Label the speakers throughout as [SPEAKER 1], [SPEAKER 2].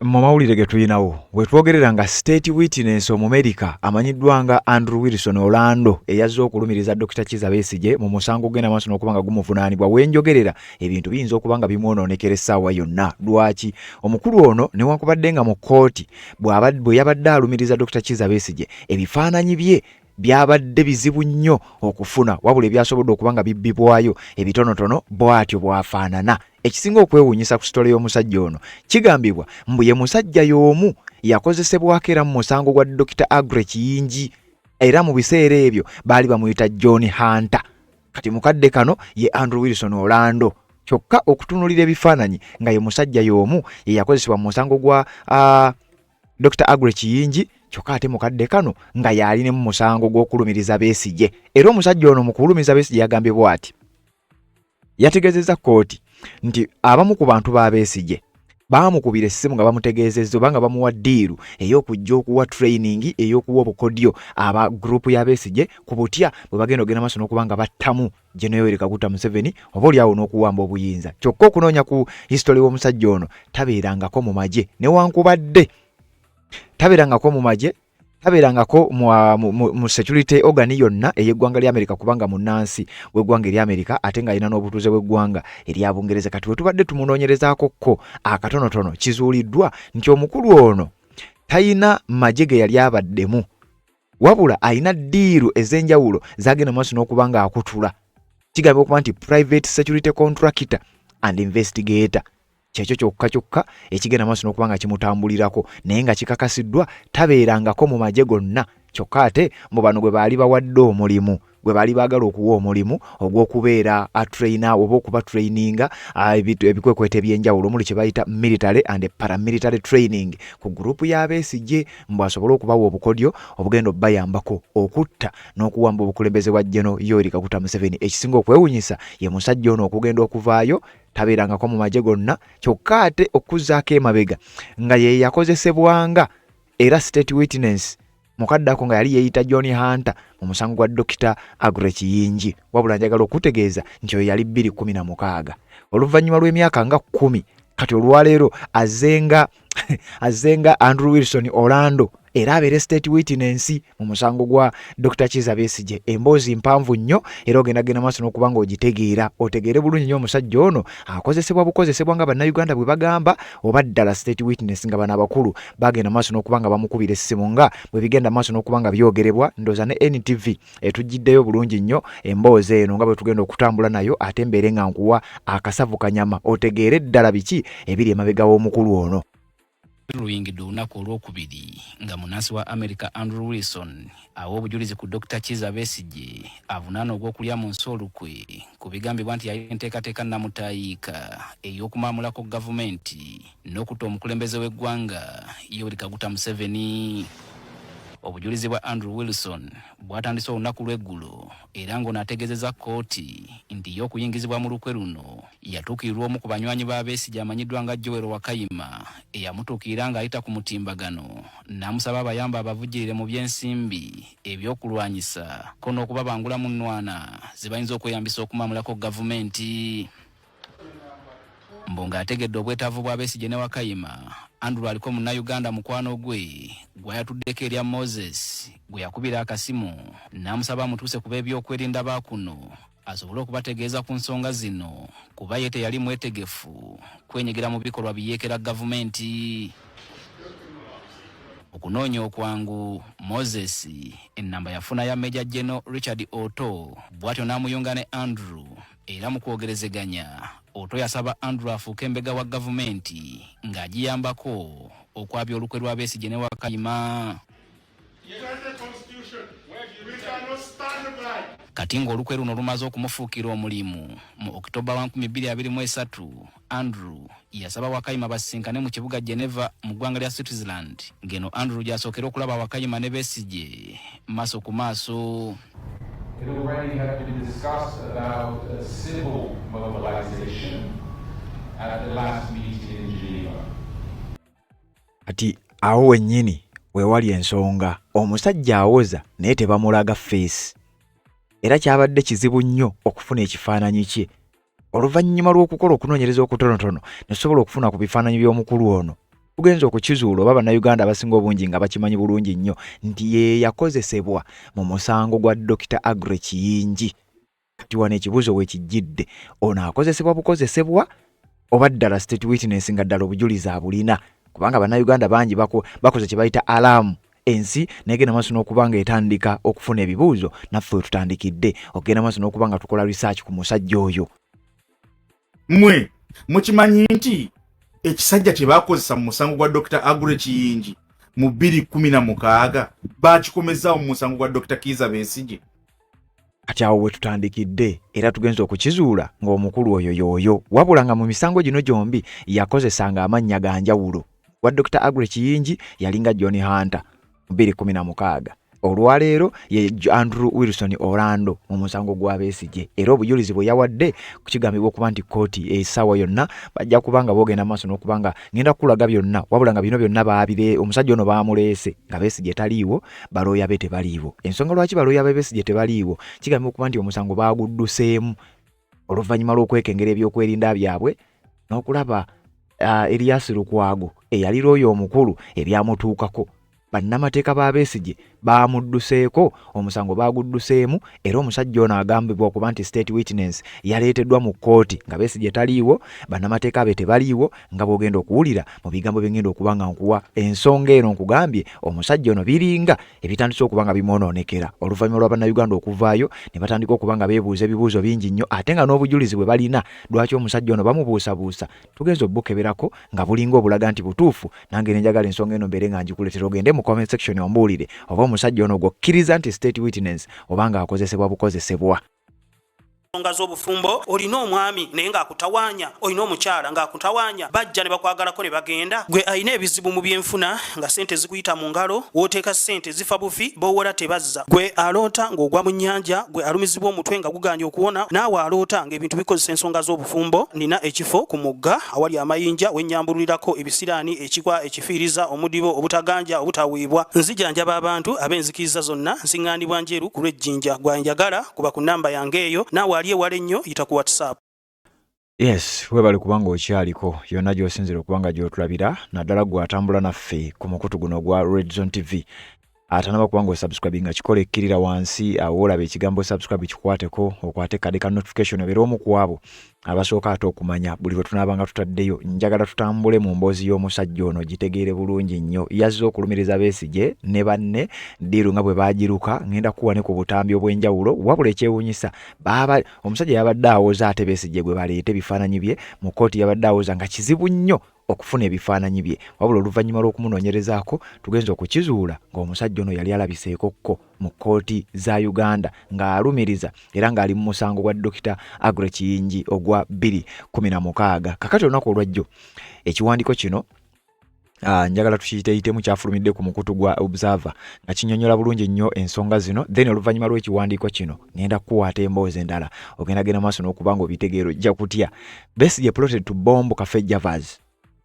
[SPEAKER 1] Mu mawulire ge tulinawo we twogerera nga state witness Omumerika amanyiddwa nga Andrew Wilson Orlando eyazze okulumiriza Dokita Kizza Besigye mu musango ogugenda maaso n'okuba nga gumuvunaanibwa, we njogerera ebintu biyinza okuba nga bimwonoonekera essaawa yonna. Lwaki? Omukulu ono newankubadde nga mu kkooti bwe yabadde alumiriza Dokita Kizza Besigye, ebifaananyi bye byabadde bizibu nnyo okufuna, wabula ebyasobodde okuba nga bibbibwayo ebitonotono bw'atyo bw'afaanana. Ekisinga okwewuunyisa ku sitole y'omusajja ono, kigambibwa mbu ye musajja y'omu yakozesebwako era mu musango gwa Dokita Aggrey Kiyingi, era mu biseera ebyo baali bamuyita John Hunter. Kati mukadde kano ye Andrew Wilson Orlando, kyokka okutunuulira ebifaananyi nga ye musajja y'omu ye yakozesebwa mu musango gwa Dokita Aggrey Kiyingi, kyokka ate mukadde kano nga y'ali ne mu musango gw'okulumiriza Besigye. Era omusajja ono mu kulumiza Besigye yagambye bw'ati. Yategeezezza kkooti nti abamu ku bantu ba Besigye baamukubira essimu nga bamutegeezezza oba nga bamuwa ddiiru ey'okujja okuwa training ey'okuwa obukodyo aba gurupu ya Besigye ku butya bwe bagenda okugenda maaso n'okuba nga battamu Gen Yoweri Kaguta Museveni oba oli awo n'okuwamba obuyinza. Kyokka okunoonya ku history w'omusajja ono, tabeerangako mu magye, newankubadde tabeerangako mu magye, tabeerangako mu security organ yonna ey'eggwanga lya Amerika, kubanga munnansi w'eggwanga erya Amerika ate ng'alina n'obutuuze bw'eggwanga erya Bungereza. Kati we tubadde tumunoonyerezaako kko akatonotono, kizuuliddwa nti omukulu ono talina magye ge yali abaddemu, wabula alina ddiiru ez'enjawulo z'agenda mu maaso n'okuba ng'akutula. Kigambibwa okuba nti private security contractor and investigator, kyekyo kyokka kyokka ekigenda maaso n'okuba nga kimutambulirako, naye nga kikakasiddwa tabeerangako mu magye gonna. Kyokka ate mu bano gwe baali bawadde omulimu, gwe baali baagala okuwa omulimu ogw'okubeera a trainer oba okuba traininga ebikwekweto eby'enjawulo omuli kye bayita military and paramilitary training ku gurupu ya Besigye, mbu asobole okubawa obukodyo obugenda obbayambako okutta n'okuwamba obukulembeze bwa General Yoweri Kaguta Museveni. Ekisinga okwewunyisa ye musajja ono okugenda okuvaayo tabeerangako mu magye gonna, kyokka ate okuzzaako emabega nga ye yakozesebwanga era state witness mukadde ako nga yali yeeyita John Hunter mu musango gwa Dokita Aggrey Kiyingi. Wabula njagala okutegeeza nti oyo yali 2016, oluvannyuma lw'emyaka nga 10. Kati olwaleero azenga Andrew Wilson Orlando era abeere state witness mu musango gwa Dr Kizza Besigye. Emboozi mpanvu nnyo, era ogenda genda maaso n'okuba ng'ogitegeera, otegeere bulungi nnyo omusajja ono akozesebwa bukozesebwa nga Bannayuganda bwe bagamba, oba ddala state witness nga bano abakulu bagenda maaso n'okuba nga bamukubira essimu nga bwe bigenda maaso n'okuba nga byogerebwa. Ndowooza ne NTV etujjiddeyo bulungi nnyo emboozi eno nga bwe tugenda okutambula nayo, ate mbeere nga nkuwa akasavu kanyama otegeere ddala biki ebiri emabega w'omukulu ono.
[SPEAKER 2] Luyingidde olunaku olwokubiri nga munnansi wa America Andrew Wilson awa obujulizi ku Dr Kizza Besigye avunaana ogw'okulya mu nsi olukwe ku bigambibwa nti yalina enteekateeka nnamutaayiika ey'okumaamulako gavumenti n'okutta omukulembeze w'eggwanga Yoweri Kaguta Museveni. Obujulizi bwa Andrew Wilson bwatandise olunaku lw'eggulo, era ng'ono ategeezezza kkooti nti ye okuyingizibwa mu lukwe luno yatuukirirwa omu ku banywanyi ba Besigye amanyiddwa nga Joel Wakayima, eyamutuukirira ng'ayita ku mutimbagano n'amusaba abayambe abavujjirire mu by'ensimbi, ebyokulwanyisa ko n'okubabangula mu nnwana ze bayinza okweyambisa okumaamulako gavumenti. Mbu ng'ategedde obwetaavu bwa Besigye ne Wakayima, Andrew aliko Munnayuganda mukwano gwe gw'ayatuddeko erya Moses gwe yakubira akasimu n'amusaba amutuuse ku b'ebyokwerinda ba kuno asobole okubategeeza ku nsonga zino, kuba ye teyali mwetegefu kwenyigira mu bikolwa biyeekera gavumenti. Okunoonya okwangu, Moses ennamba yafuna ya Major General Richard Otto, bw'atyo n'amuyunga ne Andrew, era mu kwogerezeganya Otto yasaba Andrew afuuke embega wa gavumenti ng'agiyambako okwabya olukwe lwa Besigye ne Wakayima. Kati ng'olukwe luno lumaze okumufuukira omulimu, mu Okitoba wa 2023 Andrew yasaba Wakayima basisinkane mu kibuga Geneva mu ggwanga lya Switzerland, ng'eno Andrew gy'asookera okulaba Wakayima ne Besigye maaso ku maaso.
[SPEAKER 3] It already had been discussed about a civil mobilization at the last meeting in Geneva.
[SPEAKER 1] Kati awo wennyini wewali ensonga, omusajja awoza naye tebamulaga face, era kyabadde kizibu nnyo okufuna ekifaananyi kye. Oluvannyuma lw'okukola okunoonyereza okutonotono ne tusobola okufuna ku bifaananyi by'omukulu ono. Tugenze okukizuula oba Bannayuganda abasinga obungi nga bakimanyi bulungi nnyo nti ye yakozesebwa mu musango gwa Dokita Aggrey Kiyingi. Kati wano ekibuuzo wekijjidde, ono akozesebwa bukozesebwa oba ddala state witness nga ddala obujulizi abulina? Kubanga Bannayuganda bangi bakoze kye bayita alaamu ensi negenda maaso n'okuba nga etandika okufuna ebibuuzo, naffe wetutandikidde okugenda maaso n'okuba nga tukola research ku musajja oyo.
[SPEAKER 4] Mmwe mukimanyi nti ekisajja kye baakozesa mu musango gwa Dr. Aggrey Kiyingi mu 2016 baakikomezaawo mu musango gwa Dr. Kiiza Besigye?
[SPEAKER 1] Kati awo we tutandikidde era tugenze okukizuula ng'omukulu oyo y'oyo, wabula nga mu misango gino gyombi yakozesanga amannya ga njawulo. Wa Dr. Aggrey Kiyingi yalinga John Hunter mu 2016, olwaleero ye Andrew Wilson Orlando mu musango gwa Besigye, era obujulizi bwe yawadde kigambibwa okuba nti kkooti essaawa yonna bajja kuba nga boogenda maaso n'okuba nga ngenda kukulaga byonna, wabula nga bino byonna baabire omusajja ono baamuleese nga Besigye taliiwo, balooya be tebaliiwo. Ensonga lwaki balooya be Besigye tebaliiwo, kigambibwa okuba nti omusango baagudduseemu oluvannyuma lw'okwekengera ebyokwerinda byabwe n'okulaba Erias Lukwago eyali looya omukulu ebyamutuukako. Bannamateeka ba Besigye baamudduseeko, omusango baagudduseemu, era omusajja ono agambibwa okuba nti state witness yaleeteddwa mu kkooti nga Besigye taliiwo, bannamateeka be tebaliiwo, nga bw'ogenda okuwulira mu bigambo bye ngenda okuba nga nkuwa ensonga eno. Nkugambye omusajja ono biringa ebitandise okuba nga bimwonoonekera oluvannyuma lwa Bannayuganda okuvaayo ne batandika okuba nga beebuuza ebibuuzo bingi nnyo, ate nga n'obujulizi bwe balina lwaki omusajja ono bamubuusabuusa tugenze obukeberako nga bulinga obulaga nti butuufu. Nange ne njagala ensonga eno mbeere nga ngikuleetera, ogende mu comment section ombuulire oba omusajja ono gw'okkiriza nti state witness oba ng'akozesebwa bukozesebwa.
[SPEAKER 5] Ensonga z'obufumbo, olina omwami naye ng'akutawaanya, olina omukyala ng'akutawaanya, bajja ne bakwagalako ne bagenda. Gwe alina ebizibu mu byenfuna nga ssente zikuyita mu ngalo, w'oteeka ssente zifa bufi, b'owola tebazza. Gwe aloota ng'ogwa mu nnyanja, gwe alumizibwa omutwe nga gugaanye okuwona, naawe aloota ng'ebintu bikozesa ensonga z'obufumbo, nnina ekifo ku mugga awali amayinja we nnyambululirako ebisiraani, ekikwa, ekifiiriza, omudibo, obutaganja, obutaweebwa. Nzijanjaba abantu ab'enzikiriza zonna, nsiŋŋaanibwa Njeru ku lw'e Jinja. Gwe anjagala kuba ku nnamba yange eyo, naawe ali ewala ennyo yita ku WhatsApp.
[SPEAKER 1] Yes, webale kubanga okyaliko yonna gy'osinzira okuba nga gy'otulabira, naddala gwe atambula naffe ku mukutu guno ogwa Red Zone TV. Atanaba kuba nga osubscribe nga kikola, ekkirira wansi awo olaba ekigambo subscribe, kikwateko, okwate kade ka notification, obeere omu ku abo abasooka ate okumanya buli lwe tunaabanga tutaddeyo. Njagala tutambule mu mboozi y'omusajja ono gitegeere bulungi nnyo. Yazze okulumiriza Besigye ne banne ddiiru nga bwe baagiruka. Ngenda kukuwa ne ku butambi obw'enjawulo, wabula ekyewuunyisa baaba omusajja yabadde awoza ate Besigye gwe baleeta ebifaananyi bye mu kkooti, yabadde awoza nga kizibu nnyo okufuna ebifaananyi bye, wabula oluvannyuma lw'okumunoonyerezaako tugenze okukizuula ng'omusajja ono yali alabiseeko kko mu kkooti za Uganda ng'alumiriza era ng'ali mu musango gwa Dokita Aggrey Kiyingi ogwa 2016. Kakati olunaku olwajjo ekiwandiiko kino njagala tukiyiteyitemu, kyafulumidde ku mukutu gwa Observer nga kinyonyola bulungi nnyo ensonga zino. Then oluvannyuma lw'ekiwandiiko kino ngenda kukuwaata emboozi endala, ogenda genda maaso n'okuba nga obitegeera, ojja kutya. Besigye plotted to bomb Cafe Javas,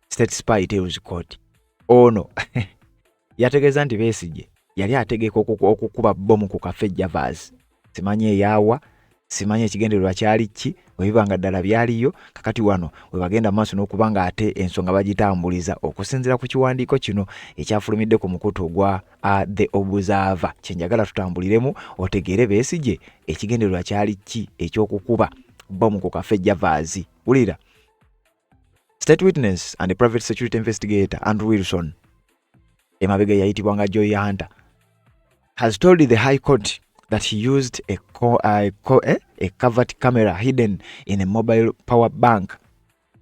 [SPEAKER 1] state spy tells court. Ono yategeeza nti Besigye yali ategeka okukuba bbomu ku Cafe Javas, simanyi eyaawa, simanyi ekigendererwa kyali ki, bwe biba nga ddala byaliyo. Kakati wano we bagenda maaso n'okuba nga ate ensonga bagitambuliza okusinziira ku kiwandiiko kino ekyafulumidde ku mukutu ogwa The Observer. Kyenjagala tutambuliremu otegeere Besigye ekigendererwa kyali ki ekyokukuba bbomu ku Cafe Javas. Wulira, state witness and private security investigator Andrew Wilson, emabega yayitibwanga Joy Hunter, has told the High Court that he used a covert camera hidden in a mobile power bank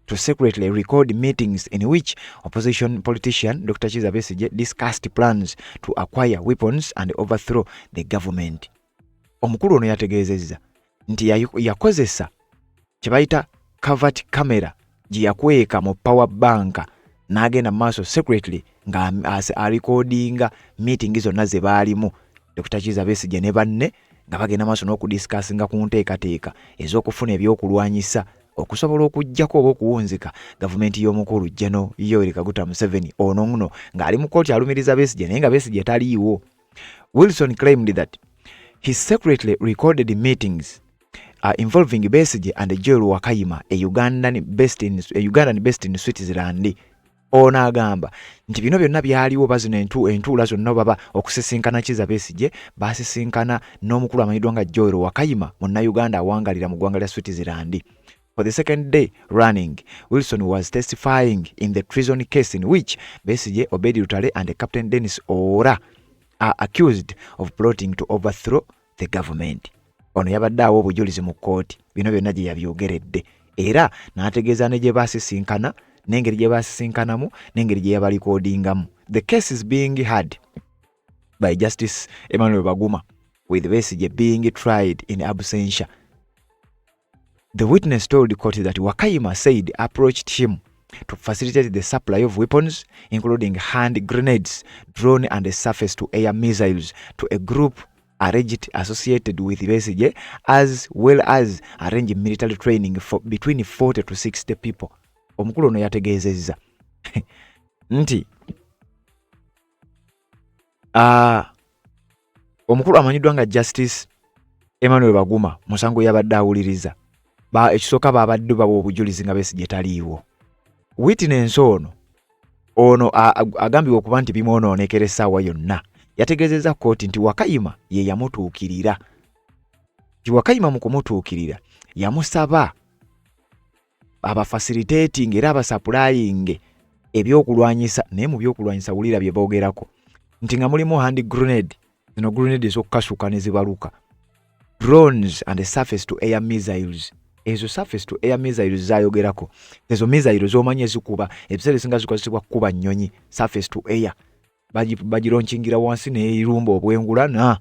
[SPEAKER 1] to secretly record meetings in which opposition politician Dr. Kizza Besigye discussed plans to acquire weapons and overthrow the government. Omukulu ono yategeezezza nti yakozesa kye bayita covert camera gye yakweka mu power bank n'agenda mu maaso secretly nga arecordinga meeting zonna ze baalimu Dr. Kizza Besigye ne banne nga bagenda maaso n'okudiscussinga ku nteekateeka ez'okufuna ebyokulwanyisa okusobola okuggyako oba okuwunzika gavumenti y'omukulu General Yoweri Kaguta Museveni. Ono nno ng'ali mu kkooti alumiriza Besigye naye nga Besigye taliiwo. Wilson claimed that he secretly recorded meetings involving Besigye and Joel Wakayima, a Ugandan based in Switzerland. Ono agamba nti bino byonna byaliwo bazino entuula zonna baba okusisinkana Kizza Besigye basisinkana n'omukulu amanyiddwa nga Joel Wakayima munnayuganda awangalira mu ggwanga lya Switzerland. For the second day running, Wilson was testifying in the treason case in which Besigye, Obedi Lutale and Captain Dennis Ora are accused of plotting to overthrow the government. Ono yabadde awa obujulizi mu kkooti bino byonna gye yabyogeredde era n'ategeeza ne gye baasisinkana n'engeri gye baasisinkanamu n'engeri gye yabalikodingamu. The case is being heard by Justice Emmanuel Baguma with Besigye being tried in absentia. The witness told the court that Wakayima said approached him to facilitate the supply of weapons, including hand grenades, drone and surface-to-air missiles to a group alleged associated with Besigye, as well as arrange military training for between 40 to 60 people. Omukulu ono yategeezezza nti omukulu amanyiddwa nga Justice Emmanuel Baguma musango yabadde awuliriza ekisooka baabadde bawa obujulizi nga Besigye taliiwo. Witness ono agambibwa okuba nti bimwonoonekera essaawa yonna yategeezezza kkooti nti Wakayima ye yamutuukirira, nti Wakayima mu kumutuukirira yamusaba abafacilitating era abasupplying ebyokulwanyisa, naye mu byokulwanyisa wulira bye boogerako nti nga mulimu hand grenade, zino grenade ez'okukasuka ne zibaluka, drones and surface to air missiles. Ezo surface to air missiles zayogerako ezo missile z'omanyi ezikuba ebiseera ebisinga zikozesebwa kukuba nnyonyi. Surface to air bagilaunchingira wansi n'erumba obwengula na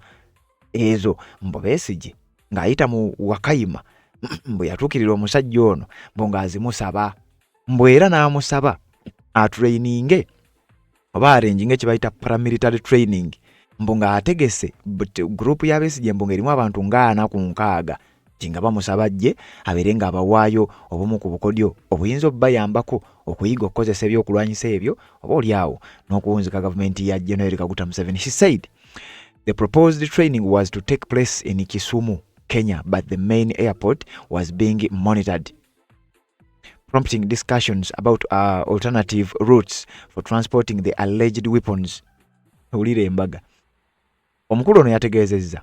[SPEAKER 1] ezo. Mbu Besigye ng'ayita mu Wakayima bwe yatuukirira omusajja ono mbu ng'azimusaba, mbu era n'amusaba atraininge oba arranginge kye bayita paramilitary training, mbu ng'ategese group ya Besigye mbu ng'erimu abantu nga 4 ku 60, nti nga bamusaba ajje abeere ng'abawaayo obumu ku bukodyo obuyinza obbayambako okuyiga okukozesa ebyokulwanyisa ebyo oba oli awo n'okuwunzika gavumenti ya General Kaguta Museveni. He said the proposed training was to take place in Kisumu, Kenya, but the main airport was being monitored, prompting discussions about alternative routes for transporting the alleged weapons. Wulira embaga. Omukulu ono yategeezezza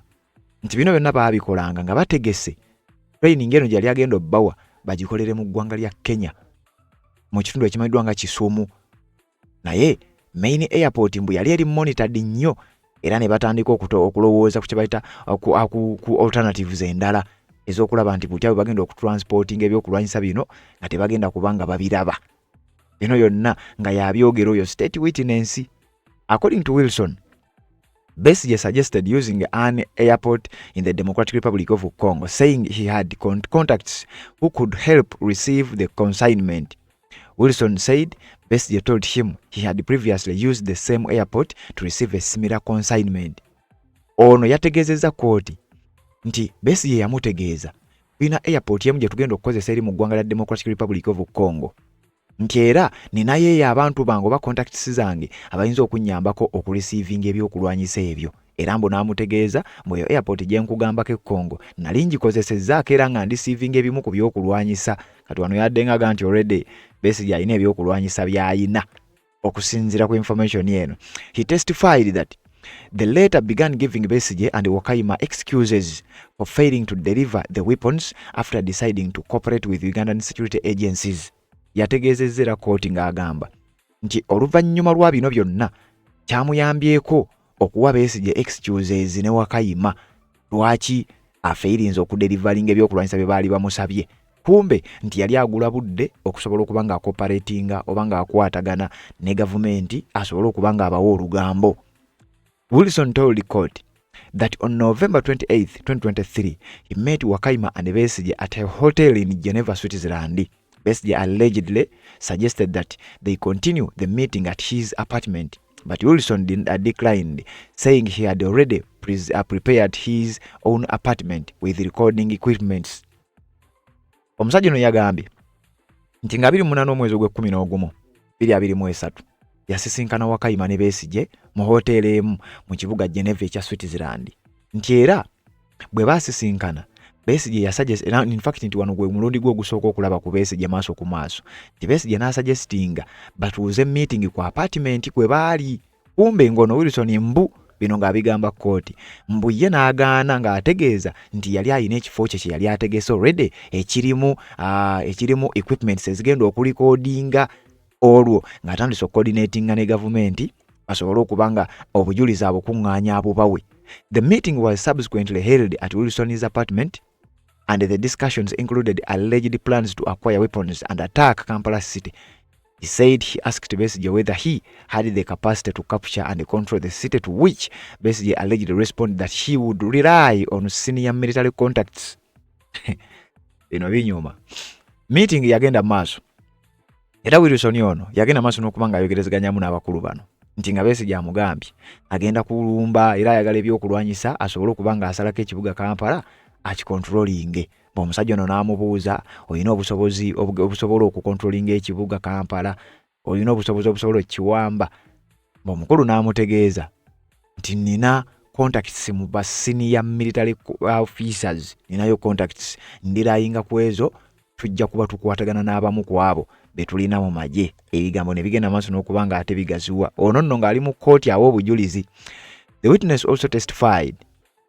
[SPEAKER 1] nti bino byonna baabikolanga nga bategese training eno gyali agenda obbawa bagikolere mu ggwanga lya Kenya mu kitundu ekimanyiddwa nga Kisumu, naye main airport mbu yali eri monitored nnyo era ne batandika okulowooza ku kye bayita ku alternatives endala ez'okulaba nti butya bwe bagenda okutransportinga ebyokulwanyisa bino nga tebagenda kuba nga babiraba. Bino yonna nga yabyogera oyo state witness. According to Wilson, Besigye suggested using an airport in the Democratic Republic of Congo, saying he had contacts who could help receive the consignment. Wilson said Besigye told him he had previously used the same airport to receive a similar consignment. Ono yategeezezza kkooti nti Besigye yamutegeeza tulina airport emu gye tugenda okukozesa eri mu ggwanga lya Democratic Republic of Congo, nti era ninayo eyo abantu bange oba contacts zange abayinza okunnyambako okureceivinga ebyokulwanyisa ebyo, era mbu n'amutegeeza mbu eyo airport gye nkugambako e Congo nali ngikozesezzaako era nga ndeceivinga ebimu ku byokulwanyisa. Kati wano yadde ngaga nti already Besigye alina ebyokulwanyisa by'ayina okusinziira ku information eno. He testified that the latter began giving Besigye and Wakayima excuses for failing to deliver the weapons after deciding to cooperate with Ugandan security agencies. Yategeezezza era kkooti ng'agamba nti oluvannyuma lwa bino byonna kyamuyambyeko okuwa Besigye excuses ne Wakayima lwaki afailinze okudeliveringa ebyokulwanyisa bye baali bamusabye, kumbe nti yali agula budde okusobola okuba ng'acooperatinga oba ng'akwatagana ne gavumenti asobole okuba ng'abawa olugambo. Wilson told the court that on November 28, 2023, he met Wakaima and Besigye at a hotel in Geneva, Switzerland. Besigye allegedly suggested that they continue the meeting at his apartment, but Wilson declined, saying he had already prepared his own apartment with recording equipment. Omusajja ono yagambye nti nga 28 omwezi ogw'e-11 2023 yasisinkana Wakayima ne Besigye mu hoteeri emu mu kibuga Geneva ekya Switzerland, nti era bwe baasisinkana Besigye yasuggest, era in fact nti wano gwe mulundi gwe ogusooka okulaba ku Besigye maaso ku maaso, nti Besigye n'asuggestinga batuuze meeting ku apartment kwe baali. Kumbe ng'ono Wilson mbu bino ng'abigamba kkooti, mbu ye n'agaana ng'ategeeza nti yali alina ekifo kye kye yali ategese already ekirimu equipments ezigenda okurecordinga, olwo ng'atandise okucoordinatinga ne gavumenti basobole okuba nga obujulizi abukuŋŋaanya abubawe. The meeting was subsequently held at Wilson's apartment and the discussions included alleged plans to acquire weapons and attack Kampala City. He said he asked Besigye whether he had the capacity to capture and control the city, to which Besigye allegedly responded that he would rely on senior military contacts. Bino binyuma. Meeting yagenda maaso, era Wilson ono yagenda maaso n'okuba ng'ayogerezeganyamu n'abakulu bano, nti nga Besigye amugambye agenda kulumba era ayagala ebyokulwanyisa asobole okuba ng'asalako ekibuga Kampala akicontrollinge. Omusajja ono n'amubuuza, "Olina obusobozi obusobola okucontrollinga ekibuga Kampala? Olina obusobozi obusobola okukiwamba?" Omukulu n'amutegeeza nti, "Nina contacts mu ba senior military officers, ninayo contacts, ndirelyinga ku ezo, tujja kuba tukwatagana n'abamu ku abo be tulina mu magye." Ebigambo ne bigenda maaso n'okuba nga ate bigaziwa. Ono nno ng'ali mu kkooti awa obujulizi. The witness also testified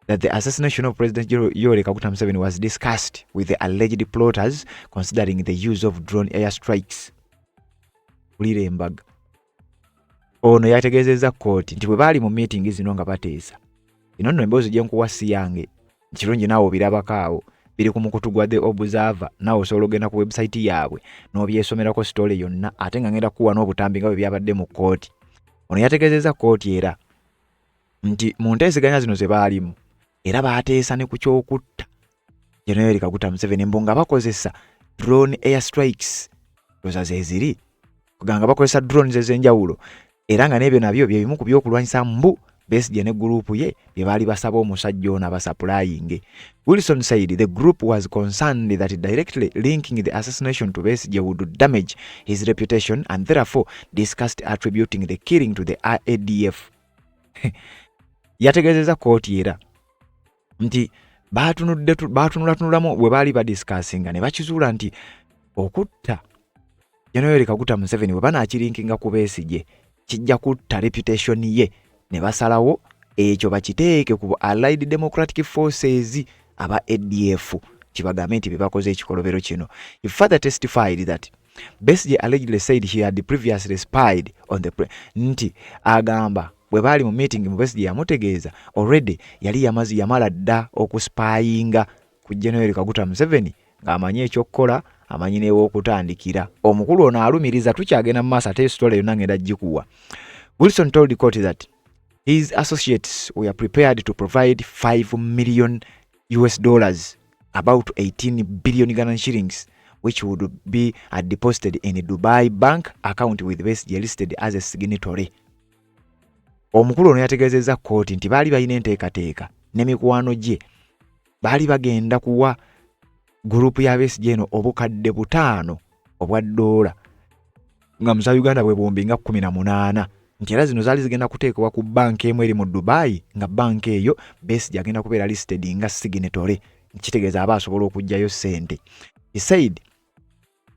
[SPEAKER 1] that the assassination of President Yoweri Kaguta Museveni was discussed with the alleged plotters, considering the use of drone airstrikes. Wulira embaga. Ono yategeezezza kkooti nti bwe baali mu meeting zino nga bateesa ino nno, emboozi gye nkuwa si yange, kirungi naawe obirabako awo, biri ku mukutu gwa The Observer, naawe osobola ogenda ku website yaabwe n'obyesomerako story yonna, ate nga ngenda kukuwa n'obutambi nga bwe byabadde mu kkooti. Ono yategeezezza kkooti era nti mu nteeseganya zino ze baalimu era baateesa ne ku kyokutta General Yoweri Kaguta Museveni, mbu nga bakozesa drone air strikes, ndowooza ze ziri kugamba nga bakozesa drones ez'enjawulo, era nga n'ebyo nabyo bye bimu ku byokulwanyisa mbu Besigye ne gurupu ye bye baali basaba omusajja ono abasupplyinge. Wilson said the group was concerned that directly linking the assassination to Besigye would damage his reputation and therefore discussed attributing the killing to the ADF. Yategeezezza kkooti era nti baatunulatunulamu bwe baali badiscussinga ne bakizuula nti okutta General Kaguta Museveni bwe banaakilinkinga ku Besigye kijja kutta reputation ye, ne basalawo ekyo bakiteeke ku Allied Democratic Forces, aba ADF, kibagambe nti be bakoze ekikolobero kino. He further testified that Besigye allegedly said he had previously spied on the nti agamba bwe baali mu meeting mu Besigye yamutegeeza already yali yamazi yamala dda okuspyinga ku General Kaguta Museveni, ng'amanyi ekyokukola, amanyi n'ew'okutandikira. Omukulu ono alumiriza, tukyagenda mu maaso ate story yonna ngenda gikuwa. Wilson told the court that his associates were prepared to provide US$5 million, about 18 billion Ghana shillings, which would be deposited in a Dubai bank account with Besigye listed as a signatory. Omukulu ono yategeezezza kkooti nti baali balina enteekateeka ne mikwano gye, baali bagenda kuwa gurupu ya Besigye eno 5,000 obwa ddoola, nga muza Uganda bwe 18,000, nti era zino zaali zigenda kuteekebwa ku banka emu eri mu Dubai, nga banka eyo Besigye agenda kubeera listed nga signatory, kitegeeza aba asobola okuggyayo ssente. He said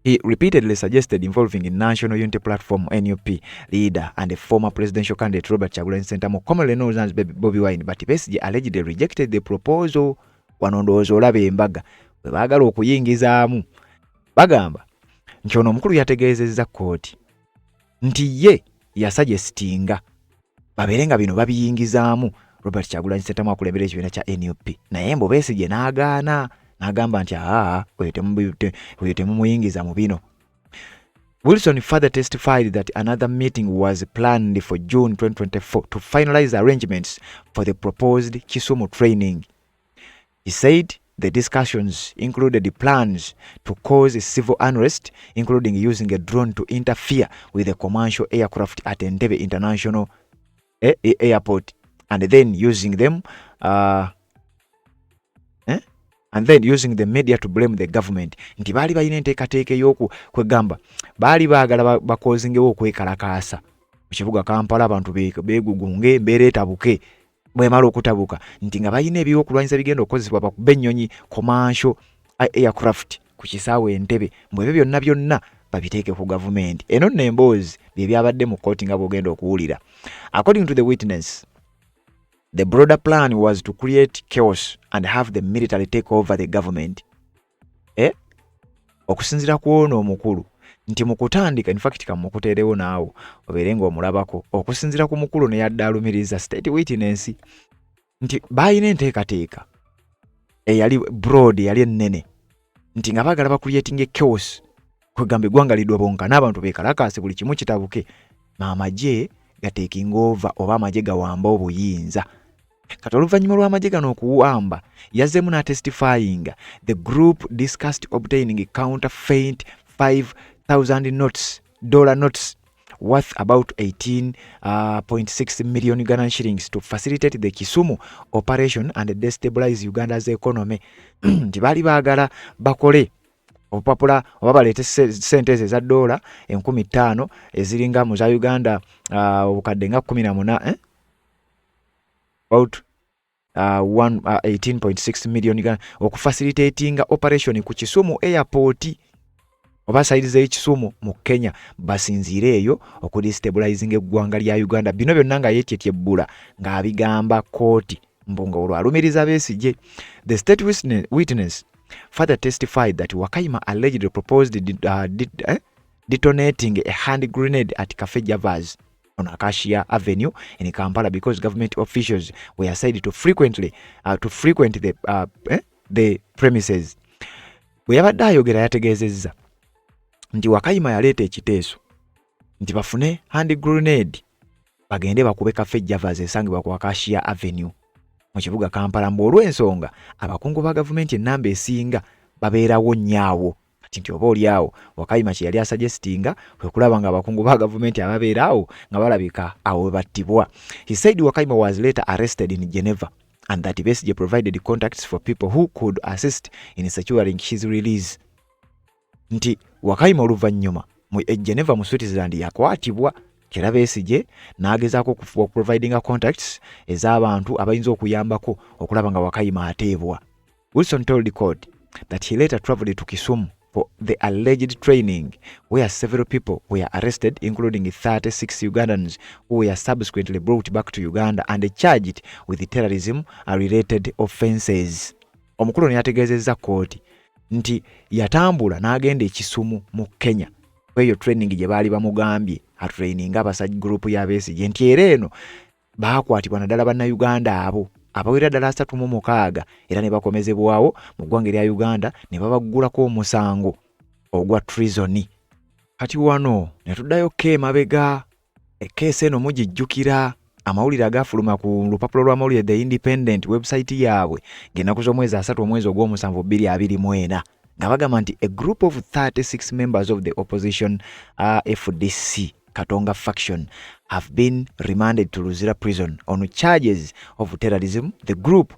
[SPEAKER 1] he repeatedly suggested involving National Unity Platform, NUP, leader and a former presidential candidate Robert Kyagulanyi Ssentamu, commonly known as Bobi Wine, but Besigye allegedly rejected the proposal. Wano ndowooza olaba embaga bwe baagala okuyingizaamu. Bagamba nti ono omukulu yategeezezza kkooti nti ye yasuggestinga babeere nga bino babiyingizaamu Robert Kyagulanyi Ssentamu akulembera ekibiina kya NUP, naye mbu Besigye n'agaana n'agamba nti aa, oyo temumuyingiza mu bino. Wilson further testified that another meeting was planned for June 2024 to finalize arrangements for the proposed Kisumu training. He said the discussions included plans to cause civil unrest, including using a drone to interfere with a commercial aircraft at Entebbe International Airport and then using the media to blame the government, nti baali balina enteekateeka ey'oku kwegamba baali baagala bacausingewo okwekalakaasa mu kibuga Kampala, abantu beegugunge, embeera etabuke. Bwemala okutabuka nti nga balina ebyokulwanyisa bigenda okukozesebwa bakube ennyonyi commercial aircraft ku kisaawe Entebbe, mbu ebyo byonna byonna babiteeke ku gavumenti. Eno nno emboozi bye byabadde mu kkooti nga bw'ogenda okuwulira. According to the witness, the broader plan was to create chaos and have the military take over the government. Eh? Okusinziira ku ono omukulu nti mu kutandika, in fact kamukuteerewo naawo obeere ng'omulabako, okusinziira ku mukulu neyadde alumiriza, state witness, nti baalina enteekateeka eyali broad, eyali ennene, nti nga baagala bacreating chaos, kwegamba eggwanga lidobonka n'abantu beekalakaase, buli kimu kitabuke, amagye gataking over oba amagye gawamba obuyinza. Kati oluvannyuma lw'amagye gano okuwamba, yazzeemu n'atestifyinga, the group discussed obtaining counterfeit 5000 notes, dollar notes worth about 18.6 million Ugandan shillings to facilitate the Kisumu operation and destabilize Uganda's economy, nti baali baagala bakole obupapula oba baleete sente ezo eza ddoola 5000 eziringa mu za Uganda obukadde nga 18, eh? About 18.6 million Uganda, okufacilitatinga operation ku Kisumu Airport oba side z'e Kisumu mu Kenya, basinziire eyo okudestabilizing eggwanga lya Uganda. Bino byonna nga yeetyetyebula ng'abigamba kooti, mbu nga olwo alumiriza Besigye. The state witness further testified that Wakaima allegedly proposed detonating a hand grenade at Cafe Javas on Acacia Avenue in Kampala because government officials were said to frequent the premises. Bwe yabadde ayogera, yategeezezza nti Wakayima yaleeta ekiteeso nti bafune hand grenade bagende bakube Cafe Javas esangibwa ku Acacia Avenue mu kibuga Kampala, mbu olw'ensonga abakungu ba gavumenti ennamba esinga babeerawo nnyo. Kati nti oba oli awo Wakayima kye yali asuggestinga kwe kulaba nga abakungu ba gavumenti ababeera awo nga balabika awo we battibwa. He said Wakayima was later arrested in Geneva and that Besigye provided contacts for people who could assist in securing his release, nti Wakayima oluvannyuma mu e Geneva mu Switzerland yakwatibwa, era Besigye n'agezaako okuprovidinga contacts ez'abantu abayinza okuyambako okulaba nga Wakayima ateebwa. Wilson told the court that he later traveled to Kisumu for the alleged training, where several people were arrested, including 36 Ugandans who were subsequently brought back to Uganda and charged with terrorism related offenses. Omukulu ono yategeezezza kkooti nti yatambula n'agenda e Kisumu mu Kenya kweyo training gye baali bamugambye atraininga abasajja group ya Besigye, nti era eno baakwatibwa naddala Bannayuganda abo abawera ddala 36, era ne bakomezebwawo mu ggwanga erya Uganda ne babaggulako omusango ogwa treason. Kati wano ne tuddayo ko emabega, ekeesi eno mugijjukira, amawulire agafuluma ku lupapula lw'amawulire The Independent website yaabwe ng'ennaku z'omwezi 3 omwezi ogw'omusanvu 2024, nga bagamba nti a group of 36 members of the opposition FDC Katonga faction have been remanded to Luzira Prison on charges of terrorism. The group,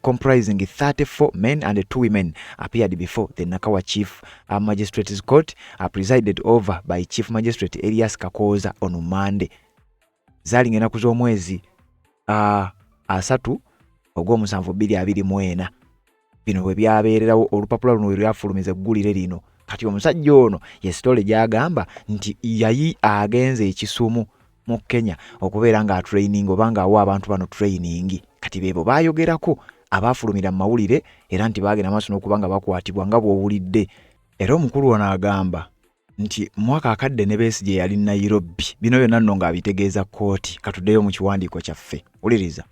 [SPEAKER 1] comprising 34 men and 2 women, appeared before the Nakawa Chief Magistrates Court, presided over by Chief Magistrate Elias Kakoza on Monday. Zaali ng'ennaku z'omwezi 3 ogw'omusanvu 2024. Bino bwe byabeererawo, olupapula luno we lwafulumiza eggulire lino. Kati omusajja ono ye story gy'agamba nti yayi agenze e Kisumu mu Kenya okubeera nga atraining oba ng'awa abantu bano training. Kati beebo baayogerako abaafulumira mu mawulire, era nti baagenda maaso n'okuba nga bakwatibwa nga bw'owulidde. Era omukulu ono agamba nti mwaka akadde ne Besigye yali Nairobi. Bino byonna nno ng'abitegeeza kkooti. Katuddeyo mu kiwandiiko kyaffe, wuliriza.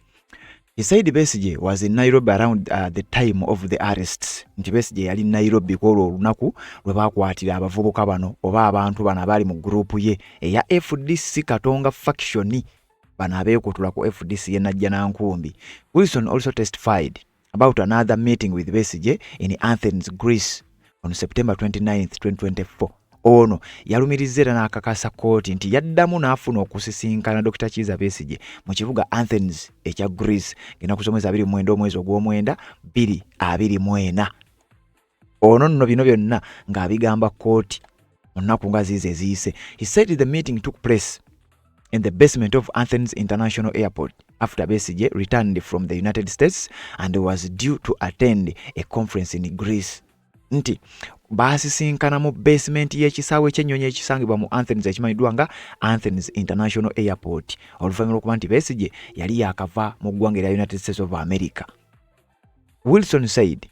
[SPEAKER 1] He said Besigye was in Nairobi around the time of the arrests. Nti Besigye yali Nairobi kwolwo olunaku lwe baakwatira abavubuka bano oba abantu bano abaali mu gurupu ye eya FDC Katonga faction, bano abeekutula ku FDC ye Najjanankumbi. Wilson also testified about another meeting with Besigye in Athens, Greece on September 29, 2024. Ono yalumirizza era n'akakasa kkooti nti yaddamu n'afuna okusisinkana Dr Kiiza Besigye mu kibuga Athens ekya Greece ng'ennaku z'omwezi 29 omwezi ogw'omwenda 2024. Ono nno bino byonna ng'abigamba kkooti mu nnaku nga ziizo eziyise. He said the meeting took place in the basement of Athens International Airport after Besigye returned from the United States and was due to attend a conference in Greece. Nti baasisinkana mu basement y'ekisaawe ky'ennyonyi ekisangibwa mu Athens ekimanyiddwa nga Athens International Airport oluvannyuma lw'okuba nti Besigye yali yaakava mu ggwanga erya United States of America. Wilson said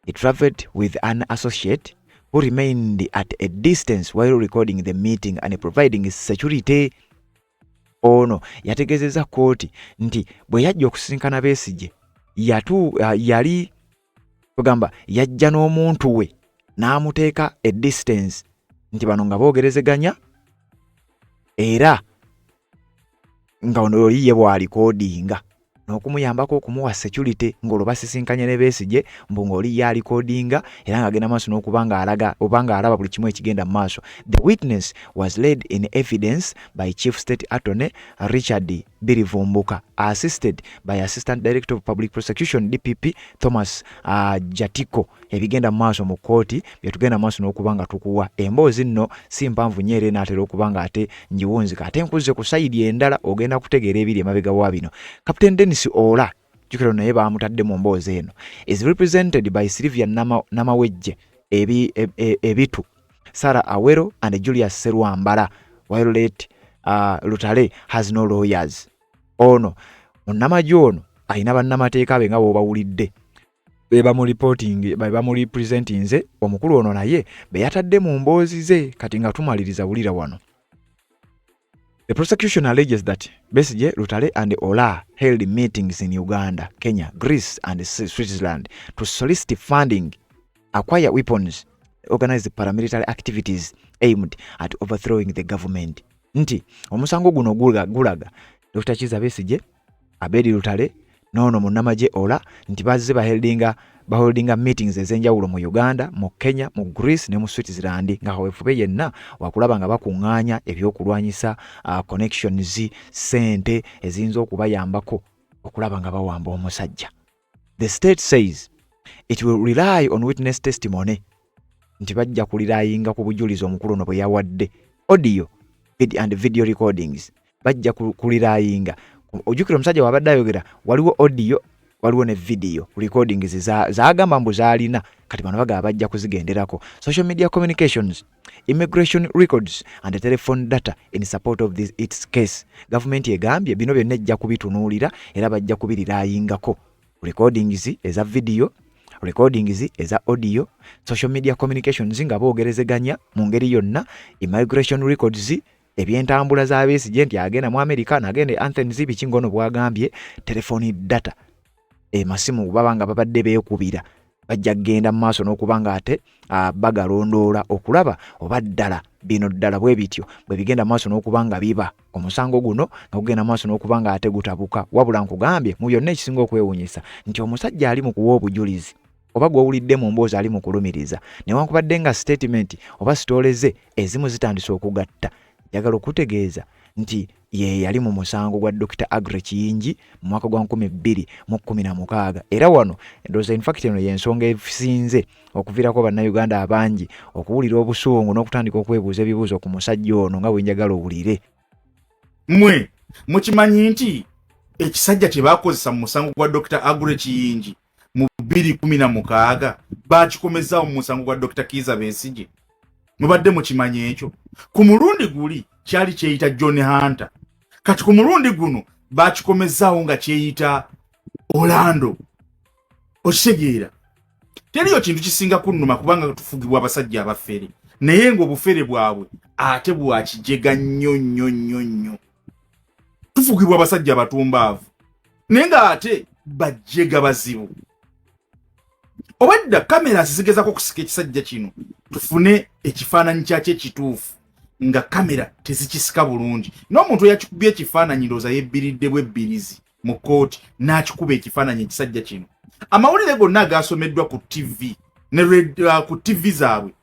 [SPEAKER 1] he traveled with an associate who remained at a distance while recording the meeting and providing security. Ono yategeezezza kkooti nti bwe yajja okusisinkana Besigye yatu, yali kugamba yajja n'omuntu we n'amuteeka e distance nti bano nga boogerezeganya era nga ono oli ye bw'alikodinga n'okumuyambako okumuwa security ng'olwo basisinkanye ne Besigye, mbu ng'oli ye alikodinga era ng'agenda maaso n'okuba ng'alaga oba ng'alaba buli kimu ekigenda mu maaso. The witness was led in evidence by Chief State Attorney Richard Birivumbuka, assisted by Assistant Director of Public Prosecution, DPP, Thomas Jatiko. Ebigenda mu maaso mu kkooti bye tugenda mu maaso n'okuba nga tukuwa emboozi nno si mpanvu nnyo era enaatera okuba nga ate ngiwunzika, ate nkuzze ku side endala ogenda kutegeera ebiri emabega wa bino. Captain Dennis Ola, jjukira naye baamutadde mu mboozi eno, is represented by Sylvia Namawejje Ebitu, Sarah Awero and Julius Serwambala, while late Lutale has no lawyers. Ono munnamagye ono alina bannamateeka be nga bw'obawulidde be bamureporting, be bamurepresentinze. Omukulu ono naye be yatadde mu mboozi ze. Kati nga tumaliriza, wulira wano. The prosecution alleges that Besigye, Lutale and Ola held meetings in Uganda, Kenya, Greece and Switzerland to solicit funding, acquire weapons, organize paramilitary activities aimed at overthrowing the government. Nti omusango guno gulaga Dr. Kizza Besigye, Abedi Lutale n'ono munnamagye Ola nti bazze baholdinga meetings ez'enjawulo mu Uganda, mu Kenya, mu Greece ne mu Switzerland nga kaweefube yenna wakulaba nga bakuŋŋaanya ebyokulwanyisa, connections, ssente eziyinza okubayambako okulaba nga bawamba omusajja. The state says it will rely on witness testimony, nti bajja kulirayinga ku bujulizi omukulu ono bwe yawadde, audio and video recordings. Bajja kulirayinga, ojjukira omusajja wabadde ayogera, waliwo audio, waliwo ne video recordings zagamba mbu zaalina. Kati bano bagaba bajja kuzigenderako, social media communications, immigration records and telephone data in support of this, its case. Gavumenti egambye bino byonna ejja kubitunuulira era bajja kubirirayingako, recordings eza video, recordings eza audio, social media communications nga boogerezeganya mu ngeri yonna, immigration records, ebyentambula za Besigye nti agenda mu America nagenda e Athens, biki ngono bwagambye, telephone data, emasimu baba nga babadde beekubira, bajja kugenda mu maaso n'okuba nga ate bagalondoola okulaba oba ddala bino ddala bwe bityo bwe bigenda mu maaso n'okuba nga biba. Omusango guno nga gugenda mu maaso n'okuba nga ate gutabuka. Wabula nkugambye, mu byonna ekisinga okwewuunyisa nti omusajja ali mu kuwa obujulizi oba gw'owulidde mu mboozi ali mu kulumiriza, newankubadde nga statement oba story ze ezimu zitandise okugatta, njagala okutegeeza nti ye yali mu musango gwa Dr. Aggrey Kiyingi mu mwaka gwa 2016. Era wano ndowooza infact eno y'ensonga esinze okuviirako Bannayuganda abangi okuwulira obusungu n'okutandika okwebuuza ebibuuzo ku musajja ono nga bwe njagala owulire.
[SPEAKER 4] Mmwe mukimanyi nti ekisajja kye baakozesa mu musango gwa Dr. Aggrey Kiyingi mu 2016 baakikomezaawo mu musango gwa Dr. Kiiza Besigye? Mubadde mukimanyi ekyo? Ku mulundi guli kyali kyeyita John Hunter, kati ku mulundi guno baakikomezaawo nga kyeyita Orlando. Okitegeera? Teriyo kintu kisinga kunnuma kubanga tufugibwa abasajja abafere, naye ng'obufere bwabwe ate bwakijega nnyo nnyo nnyo nnyo. Tufugibwa abasajja abatumbaavu naye ng'ate bajjega bazibu. Obwedda kamera zigezako okusika ekisajja kino tufune ekifaananyi kyakyo ekituufu, nga kamera tezikisika bulungi. N'omuntu eyakikubye ekifaananyi ndowooza yebbiridde bwebbirizi mu kkooti n'akikuba ekifaananyi ekisajja kino. Amawulire gonna agasomeddwa ku TV ne ku TV zaabwe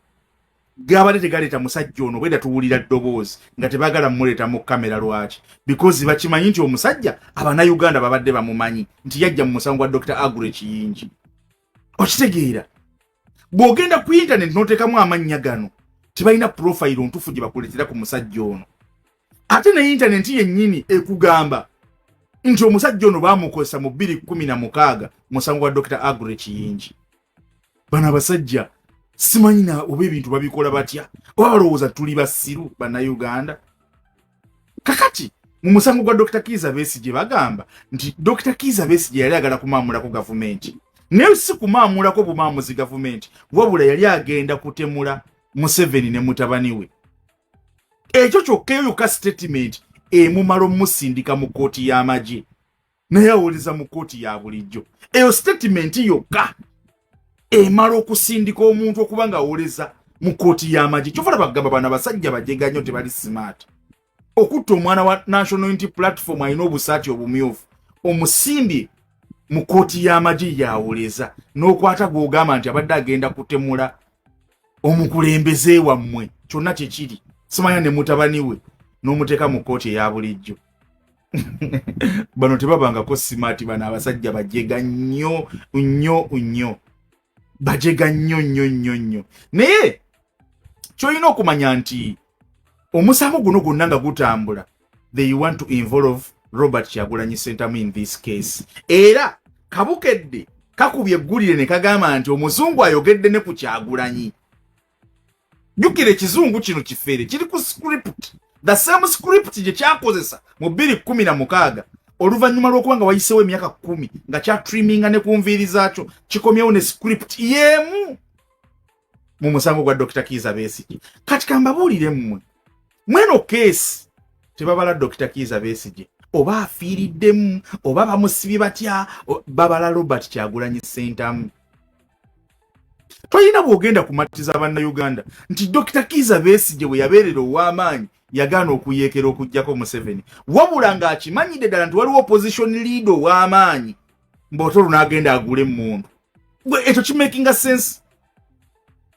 [SPEAKER 4] gabadde tegaleeta musajja ono. Bwedda tuwulira ddoboozi nga tebaagala mumuleeta mu kamera. Lwaki? Because bakimanyi nti omusajja Abannayuganda babadde bamumanyi nti yajja mu musango gwa Dr. Aggrey Kiyingi. Okitegeera? Bw'ogenda ku internet n'oteekamu amannya gano, tebalina profile ntuufu gye bakuleetera ku musajja ono. Ate ne intaneti yennyini ekugamba nti omusajja ono baamukozesa mu 2016 musango gwa Dr. Agre Kiyingi. Bano abasajja simanyi na oba ebintu babikola batya, oba balowooza tuli basiru Bannayuganda. Kakati mu musango gwa Dr. Kiiza Besigye bagamba nti Dr. Kiiza Besigye yali agala kumaamulako gavumenti, naye si kumaamulako bumaamuzi gavumenti, wabula yali agenda kutemula Museveni ne mutabani we. Ekyo kyokka, eyo yokka statement emumala omusindika mu kkooti y'amagye, naye awoleza mu kkooti ya bulijjo. Eyo statement yokka emala okusindika omuntu okuba nga awoleza mu kkooti y'amagye. Kyova bagamba bano abasajja bajega nnyo, tebali smart. Okutta omwana wa National Unity Platform alina obusaati obumyufu, omusimbye mu kkooti y'amagye yawoleza, n'okwata gw'ogamba nti abadde agenda kutemula omukulembeze wammwe, kyonna kyekiri simanya ne mutabani we, n'omuteeka mu kkooti eya bulijjo. Bano tebabangako smart. Bano abasajja bajega nnyo nnyo nnyo, bajega nnyo nnyo nnyo nnyo. Naye kyolina okumanya nti omusango guno gwonna nga gutambula, they want to involve Robert Kyagulanyi Sentamu in this case. Era kabukedde kakubye eggulire ne kagamba nti omuzungu ayogedde ne ku Kyagulanyi. Jjukira, ekizungu kino kifeere, kiri ku script, the same script gye kyakozesa mu 2016. Oluvannyuma lw'okuba nga wayiseewo emyaka 10 nga kyatriminga ne ku nviiri zaakyo, kikomyewo ne script y'emu mu musango gwa Dr. Kiiza Besigye. Kati kambabuulire mmwe, mweno case tebabala Dr. Kiiza Besigye, oba afiiriddemu oba bamusibye batya, babala Robert Kyagulanyi Sentamu. Tolina bw'ogenda kumatiza Bannayuganda nti Dr. Kiiza Besigye bwe yabeerera ow'amaanyi yagaana okuyeekera okugjako Museveni, wabula ng'akimanyidde ddala nti waliwo opposition leader ow'amaanyi, mbw'ote n'agenda agula emmundu. Ekyo kimakinga sense?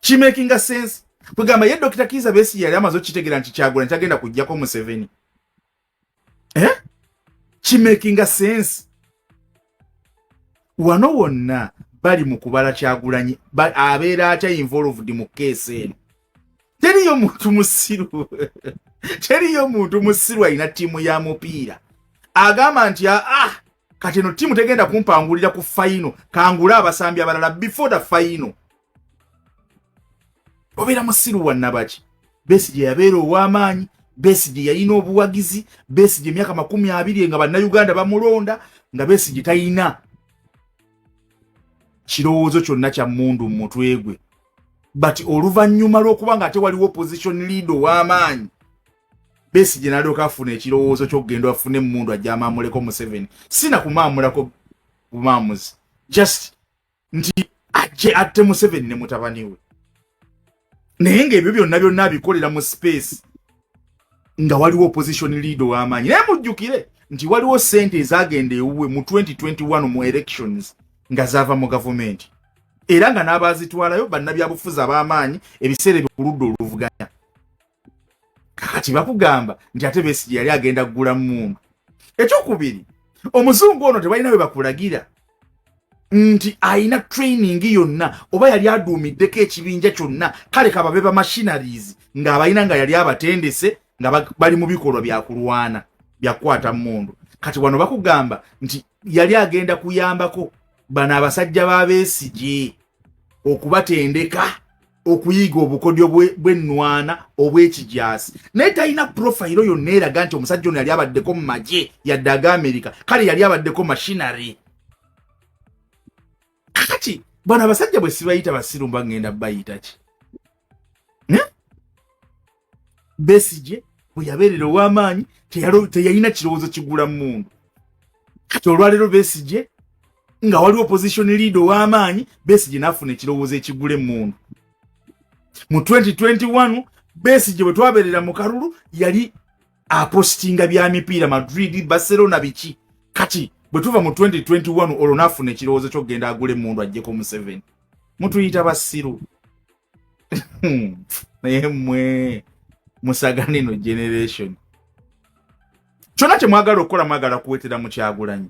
[SPEAKER 4] Kimakinga sense? Kwegamba ye Dr. Kiiza Besigye yali amaze okitegeera nti Kyagulanyi tagenda kuggyako Museveni, eh? Kimakinga sense? Wano wonna bali mu kubala Kyagulanyi abeera atya involved mu case eno. Teriyo muntu musiru, teriyo muntu musiru alina ttiimu ya mupiira agamba nti, "Ah, kati eno ttiimu tegenda kumpangulira ku final, kangule abasambi abalala before the final." Obeera musiru wa nnabaki? Besigye yabeera ow'amaanyi, Besigye yalina obuwagizi, Besigye emyaka 20 nga Bannayuganda bamulonda, nga Besigye talina kirowoozo kyonna kya mmundu mu mutwe gwe. But oluvannyuma lw'okuba nga ate waliwo opposition leader ow'amaanyi, Besigye n'alyoka afuna ekirowoozo ky'okugenda afune emmundu, ajja amaamuleko Museveni. Sina kumaamulako bumaamuzi, just nti ajje atte Museveni ne mutabani we. Naye ng'ebyo byonna byonna abikolera mu space nga waliwo opposition leader ow'amaanyi. Naye mujjukire nti waliwo sente ezagenda ewuwe mu 2021 mu elections nga zaava mu gavumenti, era nga n'abazitwalayo bannabyabufuzi ab'amaanyi ebiseera ebyo ku ludda oluvuganya. Kakati bakugamba nti ate Besigye yali agenda kugula mmundu. Ekyokubiri, omuzungu ono tebalina bwe bakulagira nti ayina training yonna oba yali aduumiddeko ekibinja kyonna, kale kababe ba mercenaries ng'abalina, nga yali abatendese nga bali mu bikolwa byakulwana, byakukwata mmundu. Kati wano bakugamba nti yali agenda kuyambako bano abasajja ba Besigye okubatendeka okuyiga obukodyo bw'ennwana obw'ekijaasi, naye talina profile yonna eraga nti omusajja ono yali abaddeko mu magye yadde aga Amerika, kale yali abaddeko mercenary. Kakati bano abasajja bwe sibayita basiru, mba ngenda bayita ki? Besigye bwe yabeerera ow'amaanyi teyalina kirowoozo kigula mmundu. Kati olwaleero Besigye nga waliwo opposition leader ow'amaanyi, Besigye n'afuna ekirowoozo ekigula emmundu. Mu 2021 Besigye bwe twabeerera mu kalulu yali apostinga bya mipiira, Madrid, Barcelona, biki. Kati bwe tuva mu 2021 olwo n'afuna ekirowoozo ky'okugenda agula emmundu aggyeko Museveni. Mutuyita basiru, naye mmwe musagana eno generation. Kyonna kye mwagala okukola, mwagala kuwetera mu Kyagulanyi.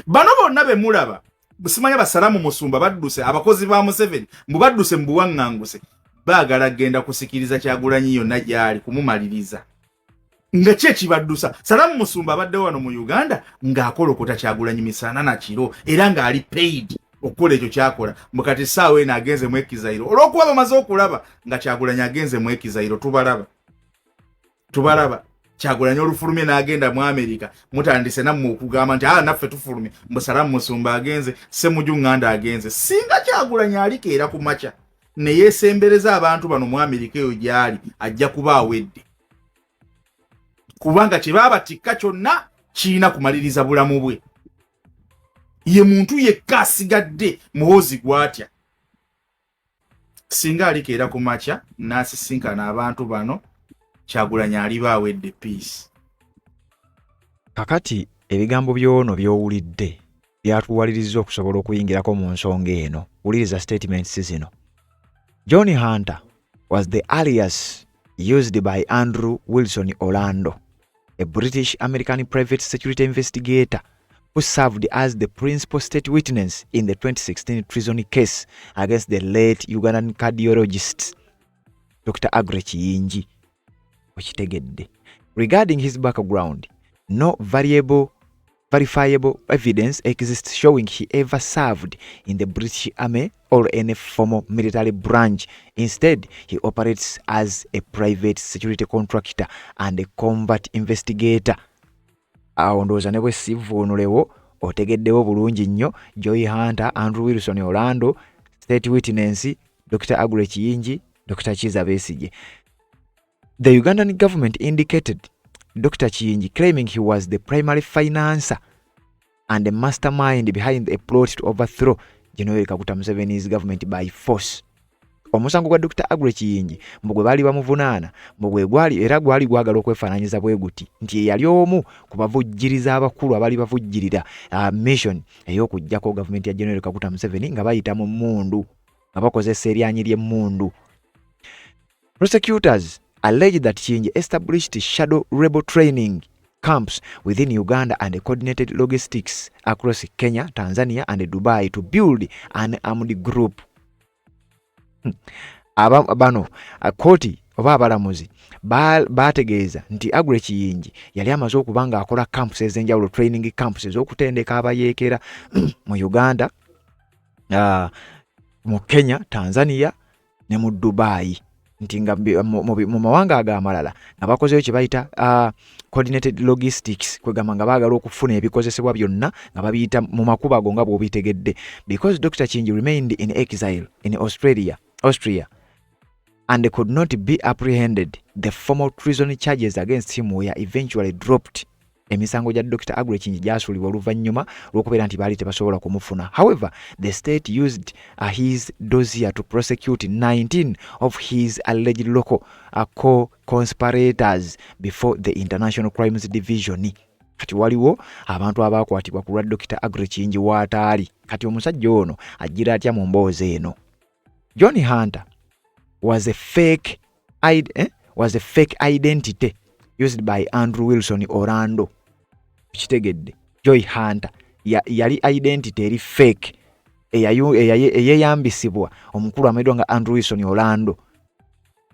[SPEAKER 4] Bano bonna be mulaba, simanya basalamu musumba badduse, abakozi ba Museveni mbu badduse mu buwaŋŋanguse, baagala genda kusikiriza Kyagulanyi yonna gy'ali kumumaliriza. Nga ki ekibaddusa? Salamu Musumba abaddewo wano mu Uganda ng'akolokota Kyagulanyi misana na kiro, era ng'ali paid okukola ekyo kyakola. Mbu kati essaawa eno agenze mu exile olw'okuba bamaze okulaba nga Kyagulanyi agenze mu exile. Tubalaba, tubalaba. Kyagulanyi olufulumye n'agenda mu Amerika, mutandise nammwe okugamba nti, "Aa, naffe tufulumye." Mbu Salamu Musumba agenze, Semuju Ŋŋanda agenze. Singa Kyagulanyi alikeera ku makya ne yeesembereza abantu bano mu Amerika eyo gy'ali, ajja kuba awedde, kubanga kye baabatikka kyonna kirina kumaliriza bulamu bwe. Ye muntu yekka asigadde Muhoozi gw'atya. Singa alikeera ku makya n'asisinkana abantu bano, Kyagulanyi aliba awedde. Peace.
[SPEAKER 1] Kakati ebigambo by'ono by'owulidde byatuwalirizza okusobola okuyingirako mu nsonga eno. Wuliriza statements zino. John Hunter was the alias used by Andrew Wilson Orlando, a British American private security investigator who served as the principal state witness in the 2016 treason case against the late Ugandan cardiologist Dr. Aggrey Kiyingi. Okitegedde? Regarding his background, no variable verifiable evidence exists showing he ever served in the British Army or any formal military branch. Instead, he operates as a private security contractor and a covert investigator. Awo ndowooza ne bwe sivvuunulewo otegeddewo bulungi nnyo. Joy Hunter, Andrew Wilson Orlando, state witness Dr. Aggrey Kiyingi, Dr. Kiza Besigye. The Ugandan government indicated Dr. Kiyingi, claiming he was the primary financer and the mastermind behind a plot to overthrow General Kaguta Museveni's government by force. Omusango gwa Dr. Aggrey Kiyingi mbu gwe baali bamuvunaana, mbu gwe gwali era gwali gwagala okwefaananyiza bwe guti nti ye yali omu ku bavujjiriza abakulu abaali bavujjirira mission ey'okuggyako gavumenti ya General Kaguta Museveni nga bayita mu mmundu, nga bakozesa eryanyi ly'emmundu. Prosecutors alleged that Kiyingi established shadow rebel training camps within Uganda and coordinated logistics across Kenya, Tanzania and Dubai to build an armed group. Aba, bano kooti oba abalamuzi bategeeza nti Aggrey Kiyingi yali amaze okuba ng'akola camps ez'enjawulo, training camps ez'okutendeka abayeekera mu Uganda, mu Kenya, Tanzania ne mu Dubai, nti nga mu mawanga ago amalala nga bakozeyo kye bayita coordinated logistics, kwegamba nga baagala okufuna ebikozesebwa byonna nga babiyita mu makubo ago nga bw'obitegedde. Because Dr. Kiyingi remained in exile in Austria and could not be apprehended, the formal treason charges against him were eventually dropped. Emisango gya Dr. Aggrey Kiyingi gyasuulibwa oluvannyuma lw'okubeera nti baali tebasobola kumufuna. However, the state used his dossier to prosecute 19 of his alleged local co-conspirators before the International Crimes Division. Kati waliwo abantu abakwatibwa ku lwa Dr. Aggrey Kiyingi waataali. Kati omusajja ono ajjira atya mu mboozi eno? John Hunter was a fake identity used by Andrew Wilson Orlando. Kitegedde? Joy Hunter yali identity eri fake eyeyambisibwa omukulu amanyiddwa nga Andrew Wilson Orlando.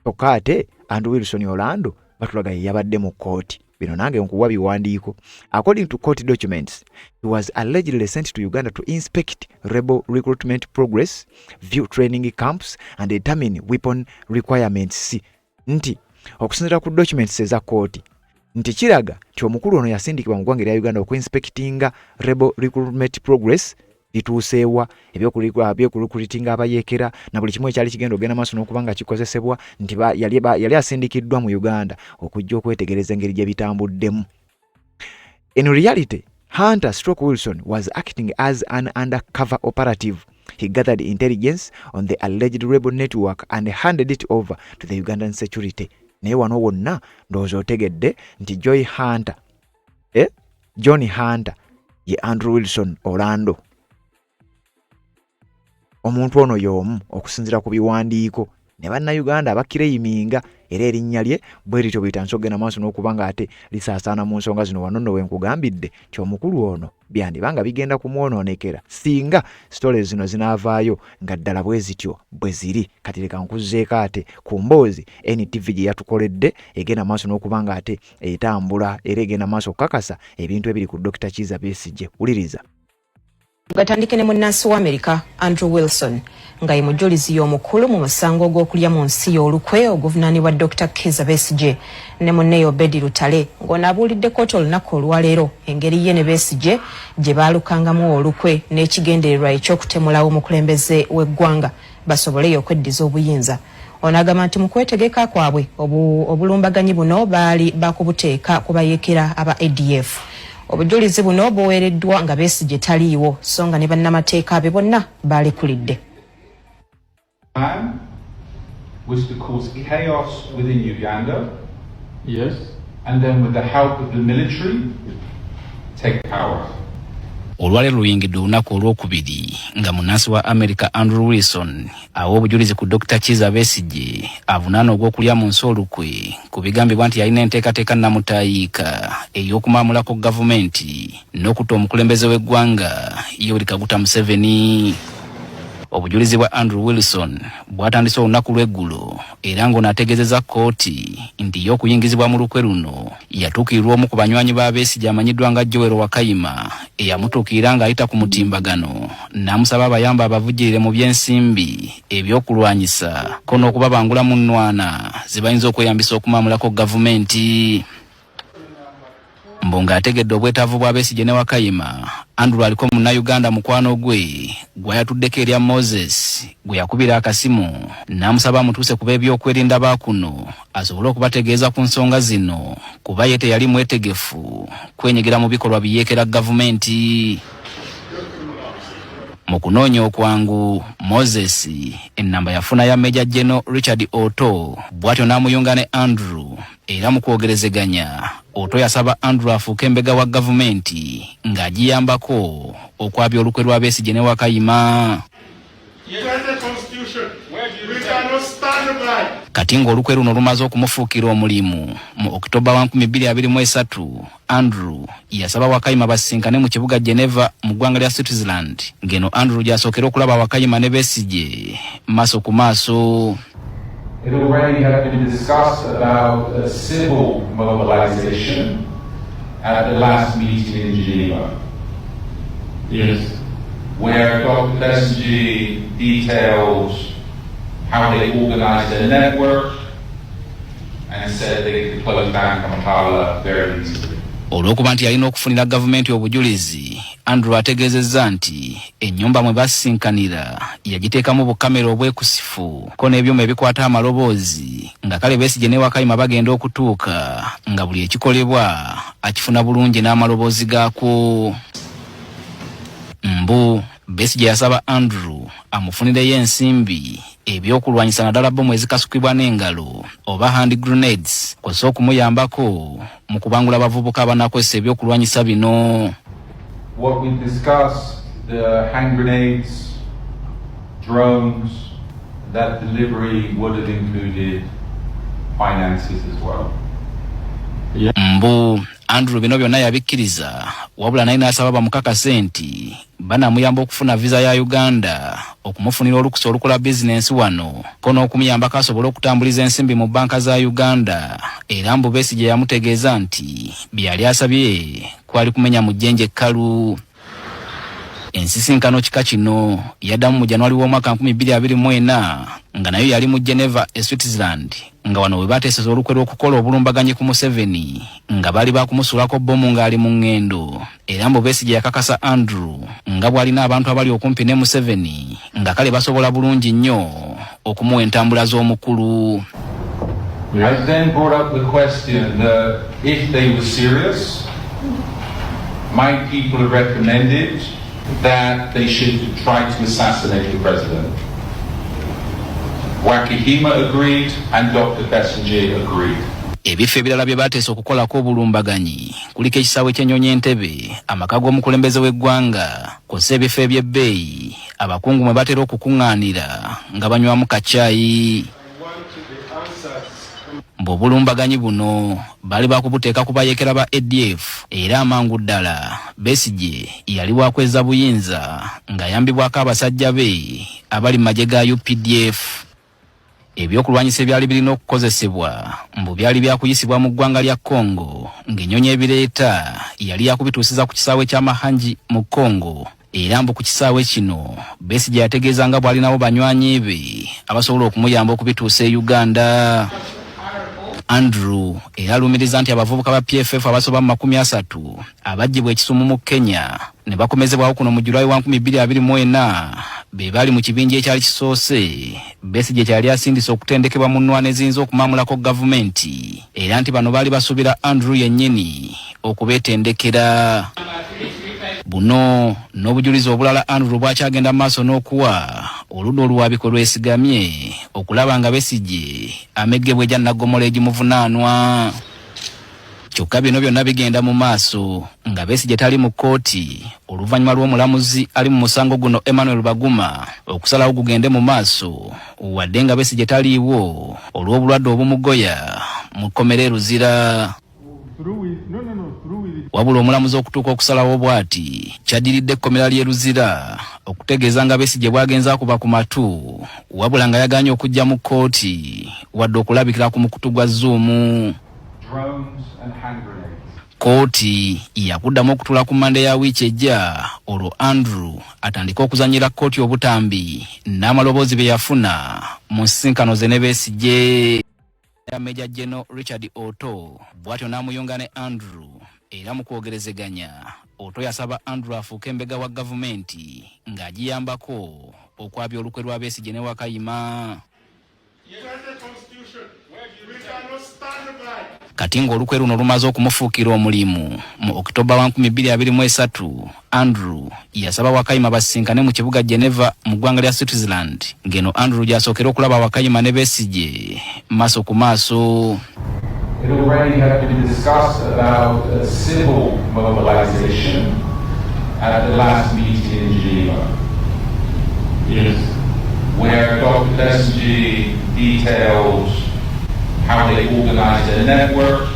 [SPEAKER 1] Kyokka ate Andrew Wilson Orlando batulaga ye yabadde mu kkooti. Bino nange nkuwa biwandiiko. According to court documents, he was allegedly sent to Uganda to inspect rebel recruitment progress, view training camps and determine weapon requirements. Nti okusinziira ku documents eza kkooti, nti kiraga nti omukulu ono yasindikibwa mu ggwanga erya Uganda okuinspectinga rebel recruitment progress, bituuseewa ebyokurecruitinga abayeekera na buli kimu ekyali kigenda ogenda maaso n'okuba nga kikozesebwa, nti yali asindikiddwa mu Uganda okujja okwetegereza engeri gye bitambuddemu. In reality, Hunter stroke Wilson was acting as an undercover operative. He gathered intelligence on the alleged rebel network and handed it over to the Ugandan security. Naye wano wonna ndowooza otegedde nti Joy Hunter, John Hunter ye Andrew Wilson Orlando. Omuntu ono y'omu okusinziira ku biwandiiko. ne Bannayuganda abakireyiminga era erinnya lye bwe lityo bwe litandise okugenda maaso n'okuba ng'ate lisaasaana mu nsonga zino. Wano nno we nkugambidde nti omukulu ono byandiba nga bigenda kumwonoonekera singa sitole zino zinaavaayo nga ddala bwe zityo bwe ziri. Kati leka nkuzzeeko ate ku mboozi NTV gye yatukoledde egenda maaso n'okuba ng'ate etambula era egenda maaso okukakasa ebintu ebiri ku Dokita Kiiza Besigye. Wuliriza.
[SPEAKER 6] Gatandike ne munnansi wa Amerika Andrew Wilson nga ye mujulizi y'omukulu mu musango ogw'okulya mu nsi y'olukwe oguvunaanibwa Dr. Kizza Besigye ne munne Obedi Lutale, ng'ono abuulidde kkooti olunaku olwaleero engeri ye ne Besigye gye baalukangamu olukwe n'ekigendererwa eky'okutemulawo omukulembeze w'eggwanga basoboleyo okweddiza obuyinza. Ono agamba nti mu kwetegeka kwabwe obulumbaganyi buno baali bakubuteeka ku bayeekera aba ADF. Obujulizi buno buweereddwa nga Besigye taliiwo, so nga ne bannamateeka be bonna baalekulidde.
[SPEAKER 3] Plan was to cause chaos within Uganda.
[SPEAKER 7] Yes.
[SPEAKER 3] And then with the help of the military, take power.
[SPEAKER 2] Olwaleero luyingidde olunaku olwokubiri nga munnansi wa America Andrew Wilson awa obujulizi ku Dr Kiiza Besigye avunaana ogw'okulya mu nsi olukwe ku bigambibwa nti yalina enteekateeka nnamutaayiika ey'okumaamulako gavumenti n'okutta omukulembeze w'eggwanga Yoweri Kaguta Museveni. Obujulizi bwa Andrew Wilson bwatandise olunaku lw'eggulo era ng'ono ategeezezza kkooti nti ye okuyingizibwa mu lukwe luno yatuukirirwa omu ku banywanyi ba Besigye amanyiddwa nga Joel Wakayima eyamutuukirira ng'ayita ku mutimbagano n'amusaba abayamba abavujjirire mu by'ensimbi, ebyokulwanyisa ko n'okubabangula mu nnwana ze bayinza okweyambisa okumaamulako gavumenti. Mbu ng'ategedde obwetaavu bwa Besigye ne Wakayima, Andrew aliko Munnayuganda mukwano gwe gw'ayatuddeko erya Moses gwe yakubira akasimu n'amusaba amutuuse ku b'ebyokwerinda ba kuno asobole okubategeeza ku nsonga zino, kuba ye teyali mwetegefu kwenyigira mu bikolwa biyeekera gavumenti. Mu kunoonya okwangu, Moses ennamba yafuna ya Major General Richard Otto, bw'atyo n'amuyunga ne Andrew, era mu kwogerezeganya Otto yasaba Andrew afuuke embega wa gavumenti ng'agiyambako okwabya olukwe lwa Besigye ne Wakayima. Kati ng'olukwe luno lumaze okumufuukira omulimu, mu Okitoba wa 2023 Andrew yasaba Wakayima basisinkane mu kibuga Geneva mu ggwanga lya Switzerland, ng'eno Andrew gy'asookera okulaba Wakayima ne Besigye maaso ku maaso.
[SPEAKER 3] It already had been discussed about a civil mobilization at the last meeting in Geneva.
[SPEAKER 7] Yes.
[SPEAKER 3] Where Dr. Besigye detailed how they organized their network and said they could close down Kampala very easily.
[SPEAKER 2] Olw'okuba nti yalina okufunira gavumenti obujulizi, Andrew ategeezezza nti ennyumba mwe basisinkanira yagiteekamu bukamera obwekusifu ko n'ebyuma ebikwata amaloboozi, nga kale Besigye ne Wakayima bagenda okutuuka nga buli ekikolebwa akifuna bulungi n'amaloboozi gaakwo. Mbu Besigye yasaba Andrew amufunireyo ensimbi, ebyokulwanyisa, naddala bbomu ezikasukibwa n'engalo oba hand grenades, kw'ossa okumuyambako mu kubangula abavubuka abanaakozesa ebyokulwanyisa bino.
[SPEAKER 3] What we discussed, the hand grenades, drones, that delivery would have included finances as well.
[SPEAKER 2] Mbu Andrew bino byonna yabikkiriza, wabula naye n'asaba bamukakase nti banamuyamba okufuna visa ya Uganda, okumufunira olukusa olukola bizinensi wano, ko n'okumuyambako asobole okutambuliza ensimbi mu bbanka za Uganda. Era mbu Besigye yamutegeeza nti bye yali asabye kwali kumenya mu jjenje ekkalu. Ensisinkano kika kino yaddamu mu January w'omwaka 2024 nga nayo yali mu Geneva e Switzerland, nga wano we bateeseza olukwe lw'okukola obulumbaganyi ku Museveni nga baali bakumusuulako bbomu ng'ali mu ŋŋendo. Era mbu Besigye yakakasa Andrew nga bw'alina abantu abali okumpi ne Museveni, nga kale basobola bulungi nnyo okumuwa entambula z'omukulu.
[SPEAKER 3] I then brought up the question that if they were serious, my people have recommended that they should try to assassinate the president. Wakahima agreed and Dr. Besigye agreed.
[SPEAKER 2] Ebifo ebirala bye bateesa okukolako obulumbaganyi kuliko ekisaawe ky'ennyonyi Entebe, amaka g'omukulembeze w'eggwanga, kw'ossa ebifo eby'ebbeeyi abakungu mwe batera okukuŋŋaanira nga banywamu kacaayi. Mbu obulumbaganyi buno baali bakubuteeka ku bayeekera ba ADF era amangu ddala Besigye yali wakwezza buyinza ng'ayambibwako abasajja be abali mu magye ga UPDF. Ebyokulwanyisa ebyali birina okukozesebwa mbu byali byakuyisibwa mu ggwanga lya Congo ng'ennyonyi ebireeta yali yakubituusiza ku kisaawe kya Mahanji mu Congo era mbu ku kisaawe kino Besigye yategeeza nga bw'alinawo banywanyi be abasobola okumuyamba okubituusa e Uganda. Andrew era alumiriza nti abavubuka ba PFF abasoba mu 30 abaggyibwa ekisumu mu Kenya ne bakomezebwawo kuno mu Julaayi wa 2024 be baali mu kibinja ekyali kisoose Besigye kyali asindise okutendekebwa mu nnwana eziyinza okumaamulako gavumenti era nti bano baali basuubira Andrew yennyini okubeetendekera. Buno n'obujulizi obulala Andrew bw'akyagenda mu maaso n'okuwa oludda oluwaabi kwe lwesigamye okulaba nga Besigye ameggebwa egya naggomola egimuvunaanwa. Kyokka bino byonna bigenda mu maaso nga Besigye tali mu kkooti oluvannyuma lw'omulamuzi ali mu musango guno Emmanuel Baguma okusalawo gugende mu maaso wadde nga Besigye taliiwo olw'obulwadde obumugoya mu kkomera e Luzira. Wabula omulamuzi okutuuka okusalawo bw'ati kyaddiridde ekkomera ly'e Luzira okutegeeza nga Besigye bw'agenze akuba ku matu wabula nga yagaanye okujja mu kkooti wadde okulabikira ku mukutu gwa Zoom. Kkooti yakuddamu okutuula ku Mmande ya wiiki ejja olwo Andrew atandike okuzannyira kkooti obutambi n'amaloboozi bye yafuna mu nsisinkano ze ne Besigye. Major General Richard Otto bw'atyo n'amuyunga ne Andrew era mu kwogerezeganya Otto yasaba Andrew afuuke embega wa gavumenti ng'agiyambako okwabya olukwe lwa Besigye ne Wakayima. Kati ng'olukwe luno lumaze okumufuukira omulimu mu Okitoba wa 2023 Andrew yasaba Wakayima basisinkane mu kibuga Geneva mu ggwanga lya Switzerland ng'eno Andrew gy'asookera okulaba Wakayima ne Besigye maaso ku maaso.
[SPEAKER 3] It already had been discussed about civil mobilization at the last meeting in Geneva.
[SPEAKER 7] Yes.
[SPEAKER 3] Where Dr. Besigye detailed how they organized their network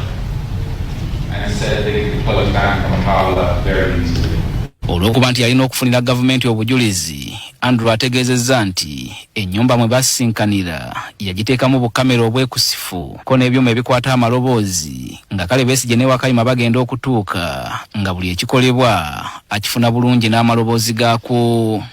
[SPEAKER 3] and said they could close down Kampala very easily.
[SPEAKER 2] Olw'okuba nti yalina okufunira gavumenti obujulizi, Andrew ategeezezza nti ennyumba mwe basisinkanira yagiteekamu bukamera obwekusifu ko n'ebyuma ebikwata amaloboozi nga kale Besigye ne Wakayima bagenda okutuuka nga buli ekikolebwa akifuna bulungi n'amaloboozi gaakwo.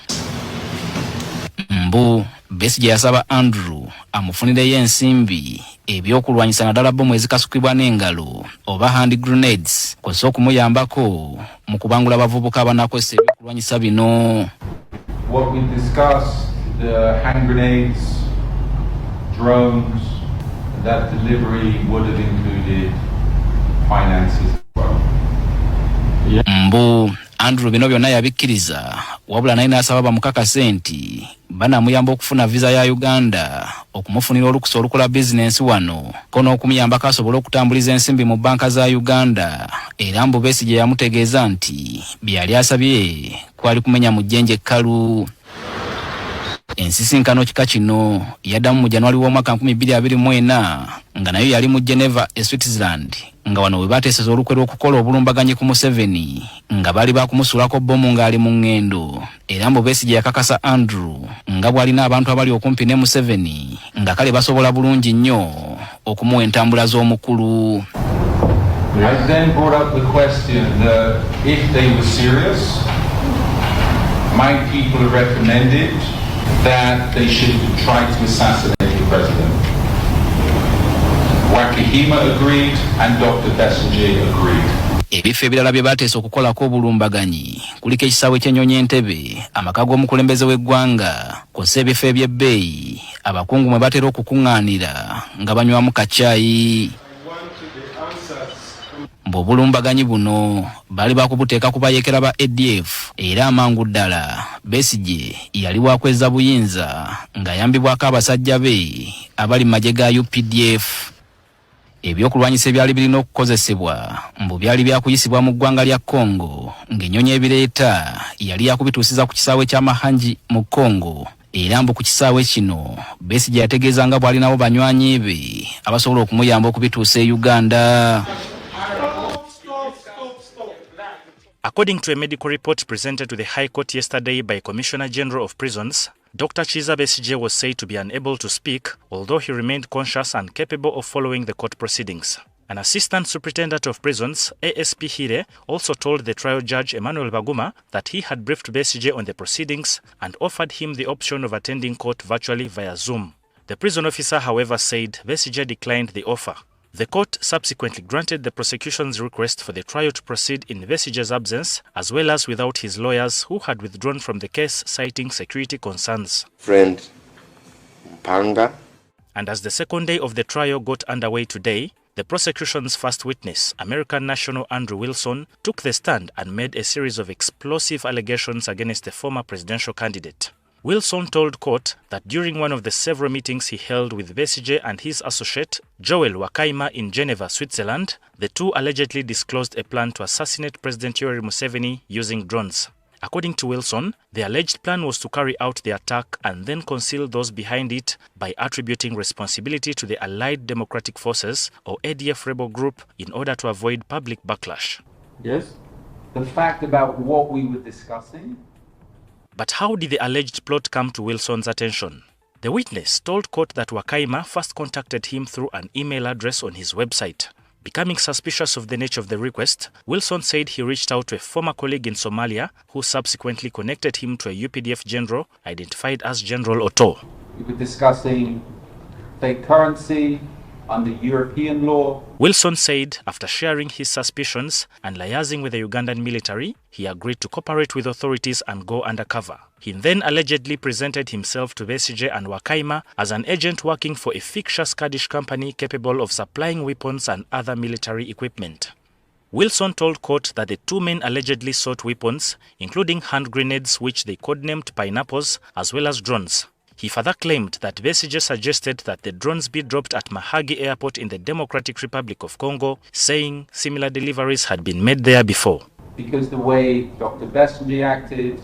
[SPEAKER 2] Mbu Besigye yasaba Andrew amufunireyo ensimbi ebyokulwanyisa naddala bbomu ezikasukibwa n'engalo oba hand grenades kw'ossa okumuyambako mu kubangula abavubuka abanakozesa ebyokulwanyisa bino.
[SPEAKER 3] What we discussed, the hand grenades, drones, that delivery would have included finances as well.
[SPEAKER 2] Mbu Andrew bino byonna yabikkiriza wabula naye n'asaba bamukakase nti banamuyamba okufuna visa ya Uganda okumufunira olukusa olukola bizinensi wano ko n'okumuyambako asobole okutambuliza ensimbi mu bbanka za Uganda era mbu Besigye yamutegeeza nti bye yali asabye kwali kumenya mu jjenje ekkalu. Ensisinkano kika kino yaddamu mu January w'omwaka 2024 nga nayo yali mu Geneva e Switzerland nga wano we baateeseza olukwe lw'okukola obulumbaganyi ku Museveni nga baali baakumusuulako bbomu ng'ali mu ŋŋendo era mbu Besigye yakakasa Andrew nga bw'alina abantu abali okumpi ne Museveni nga kale basobola bulungi nnyo okumuwa entambula z'omukulu.
[SPEAKER 3] I then brought up the question that if they were serious, my people recommended that they should try to assassinate the president. Wakahima agreed and Dr. Besigye agreed.
[SPEAKER 2] Ebifo ebirala bye baateesa okukolako obulumbaganyi kuliko ekisaawe ky'ennyonyi Entebbe, amaka g'omukulembeze w'eggwanga kw'ossa ebifo eby'ebbeeyi abakungu mwe batera okukuŋŋaanira nga banywamu kacaayi. Mbu obulumbaganyi buno baali bakubuteeka ku bayeekera ba ADF era amangu ddala Besigye yali wakwezza buyinza ng'ayambibwako abasajja be abali mu magye ga UPDF. Ebyokulwanyisa ebyali birina okukozesebwa mbu byali byakuyisibwa mu ggwanga lya Congo ng'ennyonyi ebireeta yali yakubituusiza ku kisaawe kya Mahanji mu Congo. Era mbu ku kisaawe kino Besigye yategeeza nga bw'alinawo banywanyi be abasobola okumuyamba okubituusa e Uganda.
[SPEAKER 8] According to a medical report presented to the High Court yesterday by Commissioner General of Prisons, Dr. Kizza Besigye was said to be unable to speak, although he remained conscious and capable of following the court proceedings. An assistant superintendent of prisons, ASP Hire, also told the trial judge Emmanuel Baguma that he had briefed Besigye on the proceedings and offered him the option of attending court virtually via Zoom. The prison officer, however, said Besigye declined the offer. The court subsequently granted the prosecution's request for the trial to proceed in Besigye's absence, as well as without his lawyers who had withdrawn from the case citing security concerns.
[SPEAKER 9] Friend Mpanga.
[SPEAKER 8] And as the second day of the trial got underway today, the prosecution's first witness, American national Andrew Wilson, took the stand and made a series of explosive allegations against the former presidential candidate. Wilson told court that during one of the several meetings he held with Besigye and his associate, Joel Wakaima, in Geneva, Switzerland, the two allegedly disclosed a plan to assassinate President Yoweri Museveni using drones. According to Wilson, the alleged plan was to carry out the attack and then conceal those behind it by attributing responsibility to the Allied Democratic Forces, or ADF rebel group, in order to avoid public backlash.
[SPEAKER 3] Yes, the fact about what we were discussing.
[SPEAKER 8] But how did the alleged plot come to Wilson's attention? The witness told court that Wakaima first contacted him through an email address on his website. Becoming suspicious of the nature of the request, Wilson said he reached out to a former colleague in Somalia who subsequently connected him to a UPDF general identified as General Otto.
[SPEAKER 3] We were discussing fake currency under European law.
[SPEAKER 8] Wilson said after sharing his suspicions and liaising with the Ugandan military, he agreed to cooperate with authorities and go undercover. He then allegedly presented himself to Besigye and Wakaima as an agent working for a fictitious Kurdish company capable of supplying weapons and other military equipment. Wilson told court that the two men allegedly sought weapons, including hand grenades which they codenamed pineapples, as well as drones. He further claimed that Besigye suggested that the drones be dropped at Mahagi Airport in the Democratic Republic of Congo, saying similar deliveries had been made there before.
[SPEAKER 3] Because the way Dr. Besigye acted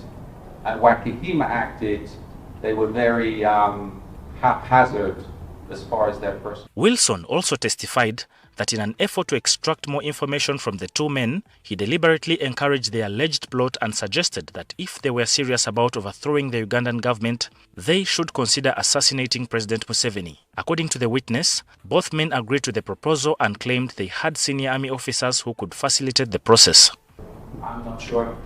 [SPEAKER 3] and Wakahima acted, they were very haphazard as far as their person.
[SPEAKER 8] Wilson also testified that in an effort to extract more information from the two men, he deliberately encouraged the alleged plot and suggested that if they were serious about overthrowing the Ugandan government, they should consider assassinating President Museveni. According to the witness, both men agreed to the proposal and claimed they had senior army officers who could facilitate the process.
[SPEAKER 3] I'm not sure.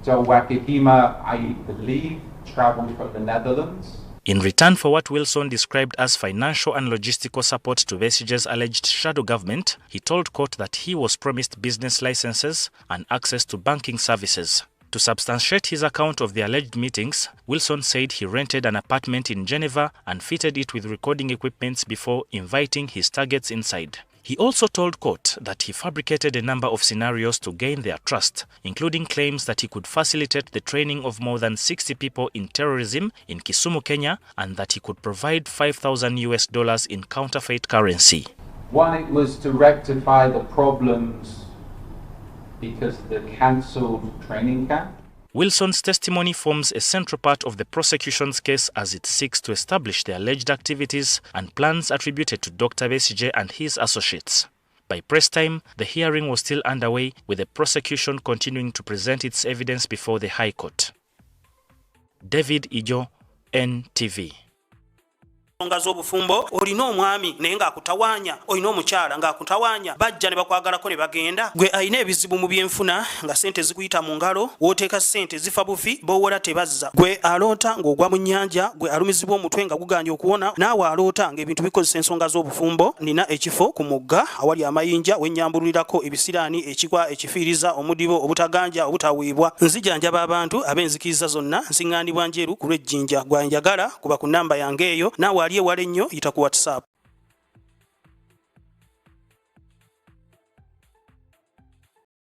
[SPEAKER 3] So Wakahima, I believe, traveled from the Netherlands.
[SPEAKER 8] In return for what Wilson described as financial and logistical support to Besigye's alleged shadow government, he told court that he was promised business licenses and access to banking services. To substantiate his account of the alleged meetings, Wilson said he rented an apartment in Geneva and fitted it with recording equipment before inviting his targets inside. He also told court that he fabricated a number of scenarios to gain their trust, including claims that he could facilitate the training of more than 60 people in terrorism in Kisumu, Kenya, and that he could provide $5,000 in counterfeit currency.
[SPEAKER 3] One, it was to rectify the problems because of the cancelled training camp.
[SPEAKER 8] Wilson's testimony forms a central part of the prosecution's case as it seeks to establish the alleged activities and plans attributed to Dr. Besigye and his associates. By press time, the hearing was still underway, with the prosecution continuing to present its evidence before the High Court. David Ijo, NTV.
[SPEAKER 5] Ensonga z'obufumbo, olina omwami naye ng'akutawaanya, olina omukyala ng'akutawaanya, bajja ne bakwagalako ne bagenda. Gwe alina ebizibu mu byenfuna nga sente zikuyita mu ngalo, w'oteeka sente zifa bufi, b'owola tebazza. Gwe aloota ng'ogwa mu nnyanja, gwe alumizibwa omutwe nga guganye okuwona, naawe aloota ng'ebintu bikozesa ensonga z'obufumbo, nina ekifo ku mugga awali amayinja wennyambululirako ebisiraani, ekikwa, ekifiiriza, omudibo, obutaganja, obutaweebwa. Nzijanjaba abantu ab'enzikiriza zonna, nsiŋŋaanibwa Njeru ku lw'Ejjinja. Gwanjagala kuba ku nnamba yange eyo, naawe ali ewala ennyo yita ku WhatsApp.